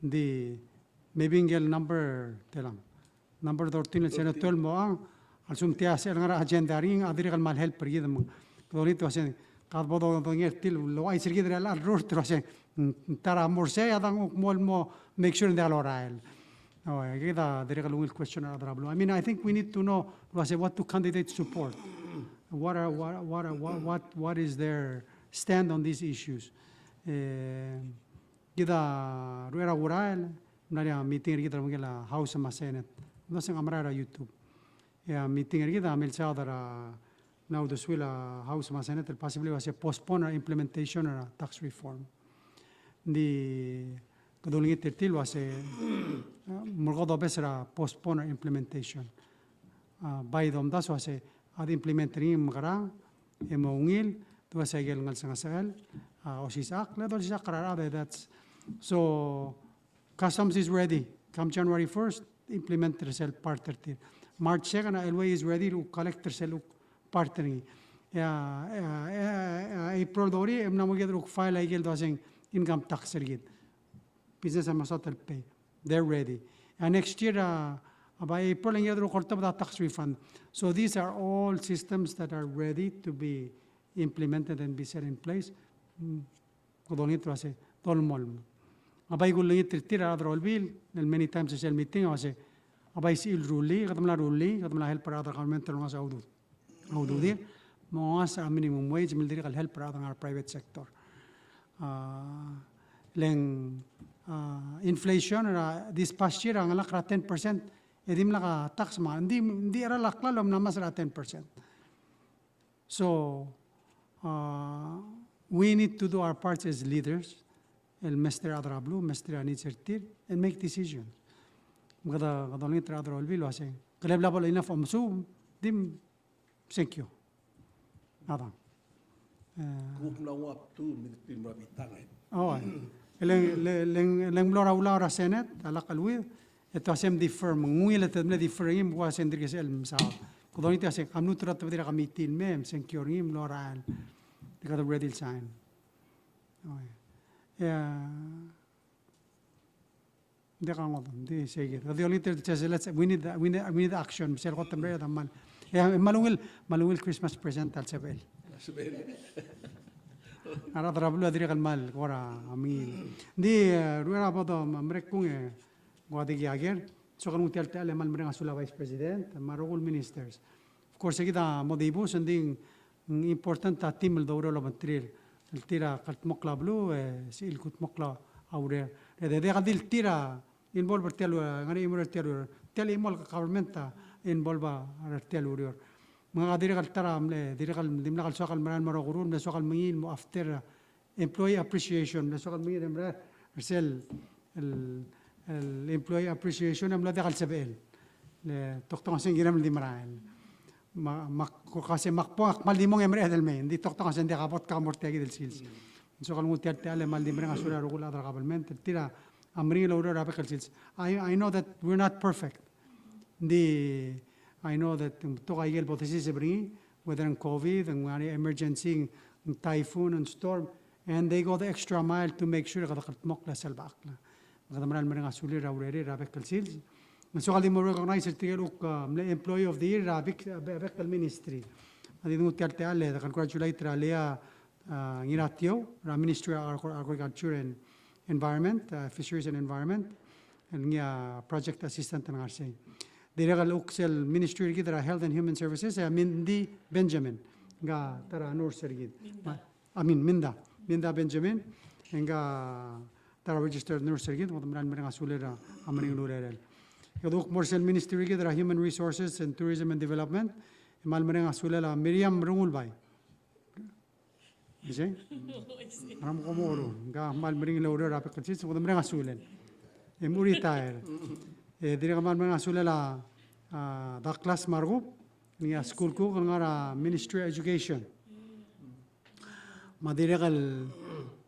Ng di maybe ngike el number, telam, number thirteen el Senate el mo, a, a lsekum tia sel ngar er a agenda er ngii a dirrek el kmal help er kid me ng, kede olengit el uase, kede bo dodengei er tir el ouchais er kid er a llach el rurt el uase, mm, ta er a mo er sei a dang kuk mo el mo make sure ng diak lorael. O, e kid a dirrek el ungil question er a rechad er a beluu. I mean, I think we need to know el uase what do candidates support. What are, what, what, what, what, what is their stand on these issues? E, kid a ruchei er a kurael, mla er ngii a meeting er kid er a House me a Senate. Ng uase ng mera er a YouTube. E a meeting er kid a milsaod er a, ng uldesuel a House me a Senate el possibly uase postpone er a implementation er a tax reform. Ng di kede olengit er tir el uase, e, merekong dobes er a postpone er a implementation. A, bai domdasu el uase a de implement er ngii mekerang, e mo ungil, te uase a ikel ngelsengesechel a osisechakl, le dolsisechakl er a rechad, that's, so, Customs is ready. Come January first, implement er sel part er tir. March second, a L W A is ready el collect er sel part er ngii. E a, e a, e a, e a April thirty, e mla mo kired el file a ikel doseng income tax er kid. Business a mo start el pay. They're ready. And next year, uh, by April, e ng kired el oltobed a tax refund. So these are all systems that are ready to be implemented and be set in place. Mm, kede olengit el uase dolemolem. A bai kulengit er tir a rechad er a Olbiil, el many times er sel meeting, a uase, a bai sebechir el rullii, kede mla rullii, kede mla help er a rechad er a government el ngasech a udu-, a ududir, me ng ngasech a minimum wage, me ng dirrek el help er a rechad er a private sector. A, le ng, a, inflation er a this past year a ngelak er a ten percent, e dimlak a tax me ng di, ng di cheral a klalo el mla ngmasech er a ten percent. So, uh, we need to do our parts as leaders, el mesterir a rechad er a beluu, mesterir a needs er tir, and make decisions. Me kede, kede olengit er a rechad er a Olbiil el uase, ke level a bo el enough omesuub, di msengkio. A dang. E, kuk mla nguu a btu, me di mla bitang. O, e le, le, le, le ng mlo er a ulaol er a Senate a lak el uid, e te uase mdefer, me ng ungil e te mle defer er ngii, me kuk uase ng dirk sel mesaod. Kede olengit el uase, ka mluut er a tebedii er a committee el mei, me sengkio er ngii, me lorael. Di kede ready el sign. Okay. E, ng diak a ngodech, ng di sei kid. Kede olengit el uase, let's, we need, we need, we need action. Me sel kot el mle er a kmal. E, kmal ungil, kmal ungil Christmas present el sebechel. Sebechel. A rechad er a beluu a dirrek el kmal kora mengiil. Ng di, e, ruchei er a bo do, me, merek kung e, ng ua di ki a ker, soak el nguu tia el techall e kmal mereng a sulel a Vice President, me a rokui el ministers. Of course, e kid a mo dibus, ng di ng important a team el doureor el obengterir. El tir a kldmokl a beluu, e, sebechir el kldmokl a ureor. E de, de, diak di el tir a involve er tia el, ngar er ngii a chimo er tia el ureor. Tia el chimo el government a involve er tia el ureor. Me ngak a dirrek el ta er a mle, dirrek el, dimlak el soak el merael el mo er a kuruul, mle soak el mengiil el mo after, employee appreciation, mle soak el mengiil e merael er sel, el, el employee appreciation, e mlo diak el sebechel. Le toktong a sengkio el di merael. Me, me ak, ko kase me ak bo, ak kmal di mong e mereched el mei, ng di toktong a sengkio, diak a bo dka mo er tia kid el sils. Ng soak el nguu tia el techall e kmal di mereng a sulel a rokui el chad er a government, el tir a meringel el oureor er a bek el sils. I, I know that we're not perfect. Ng di, I know that ng betok a ikel bo desiseb er ngii, whether ng COVID, ng ngar er ngii a emergency, ng typhoon, ng storm, and they go the extra mile to make sure kede kldmokl a sel bechakl. Me kede merael mereng a sulir er a urerir er a bek el sils. Me ng soak el di mo recognize er tirke el kuk, a, mle employee of the year er a bek, a be-, bek el ministry. A di nguu tia el techall e de congratulate er a Leah, a, Ngiratiou, er a Ministry of Agri-, Agriculture and Environment, a, Fisheries and Environment, el ngii a project assistant el ngar sei. Dirrek el kuk sel ministry er kid er a Health and Human Services, e a Mindy Benjamin, ngka ta er a nurse er kid. Minda. Ma-, I mean, Minda, Minda Benjamin, e ngka ta er a registered nurse er kid, me kede mera el mereng a sulel a meringel urerel. E kede kuk mo er sel ministry er kid er a Human Resources and Tourism and Development, e kmal mereng a sulel a Miriam Rengulbai. Isei? Ngera me kom oru, ngka a kmal meringel oureor er a bek el sils, me kede mereng a sulel. E mo retire. E dirrek el kmal mereng a sulel a, a, Douglas Markub, ngii a school cook el ngar er a Ministry of Education. Me a dirrek el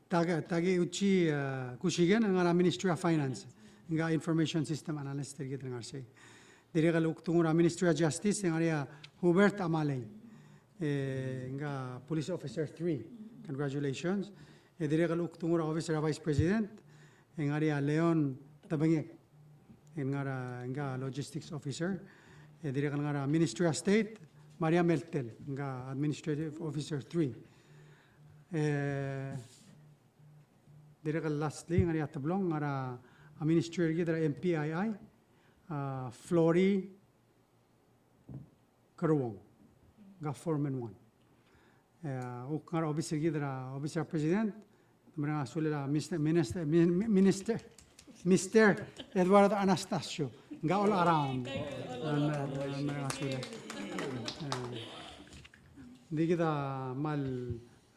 Take-, Takeuchi, a, Kushigen el ngar er a Ministry of Finance, ngka a Information System Analyst er kid el ngar er sei. Dirrek el kuk tmuu er a Ministry of Justice, e ngar er ngii a Hubert Amalei. E ngka a Police Officer three. Congratulations. E dirrek el kuk tmuu er a Office er a Vice President, e ngar er ngii a Leon Tebengek. E ngar er a, ngka a Logistics Officer. E dirrek el ngar er a Ministry of State, Maria Meltel, ngka a Administrative Officer three. E dirrek el lastly, ngar er ngii a Teblong, ngar er a, a Ministry er kid er a M P I I, a Flory Keruong, ngka a Foreman one. E, kuk ngar er a obis er kid er a, obis er a President, mereng a sulel a Mister, Minister, Min-, Minister, Mister Edward Anastasio, ngka a all around. Mereng a sulel. E, di kid a kmal,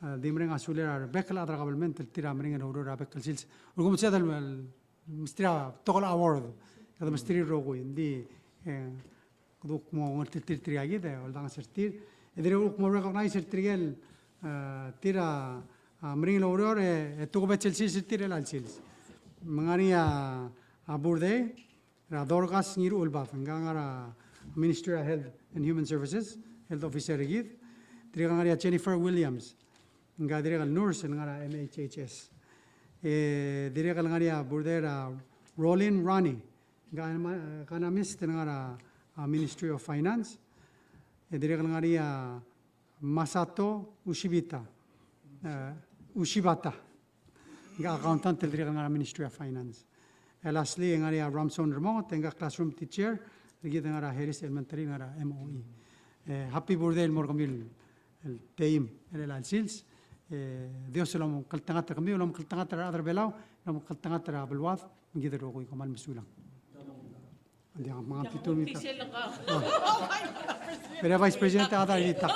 e, di mereng a sulel a rebek el chad er a government el tir a meringel oureor er a bek el sils. Ulekum sel, el mesterir a betok el award, kede mesterir el rokui, ng di, e, kede kuk mo ngeltengat er tir a kid, e oldanges er tir. E dirrek el kuk mo recognize er tirke el, e, tir a, a, meringel oureor, e, e tokubets el sils er tir er chelecha el sils. Me ng ngar er ngii a, a, Burdei, er a Dorcas Ngiruchelbad, ngka a ngar er a Ministry of Health and Human Services, Health Officer er kid. Dirrek el ngar er ngii a Jennifer Williams, ngka dirrek el nurse el ngar er a M H H S. E dirrek el ngar er ngii a Burdei er a Rollin Ronnie, ngka a ma-, economist el ngar er a, a, Ministry of Finance. E dirrek el ngar er ngii a Masato Ushibita, e, Ushibata, ngka a accountant el dirrek el ngar er a Ministry of Finance. E lastly, e ngar er ngii a Ramson Remonget, ngka a classroom teacher er kid el ngar er a Harris Elementary, ngar er a M O E. E, happy birthday el mo er kemiu el team er chelecha el sils. E, Dios el omekngeltengat er kemiu, el omekngeltengat er a rechad er a Belau, el omekngeltengat er a beluad, me kid el rokui, kom kmal mesulang. Diak, me ng titur. Vice President a da ritak.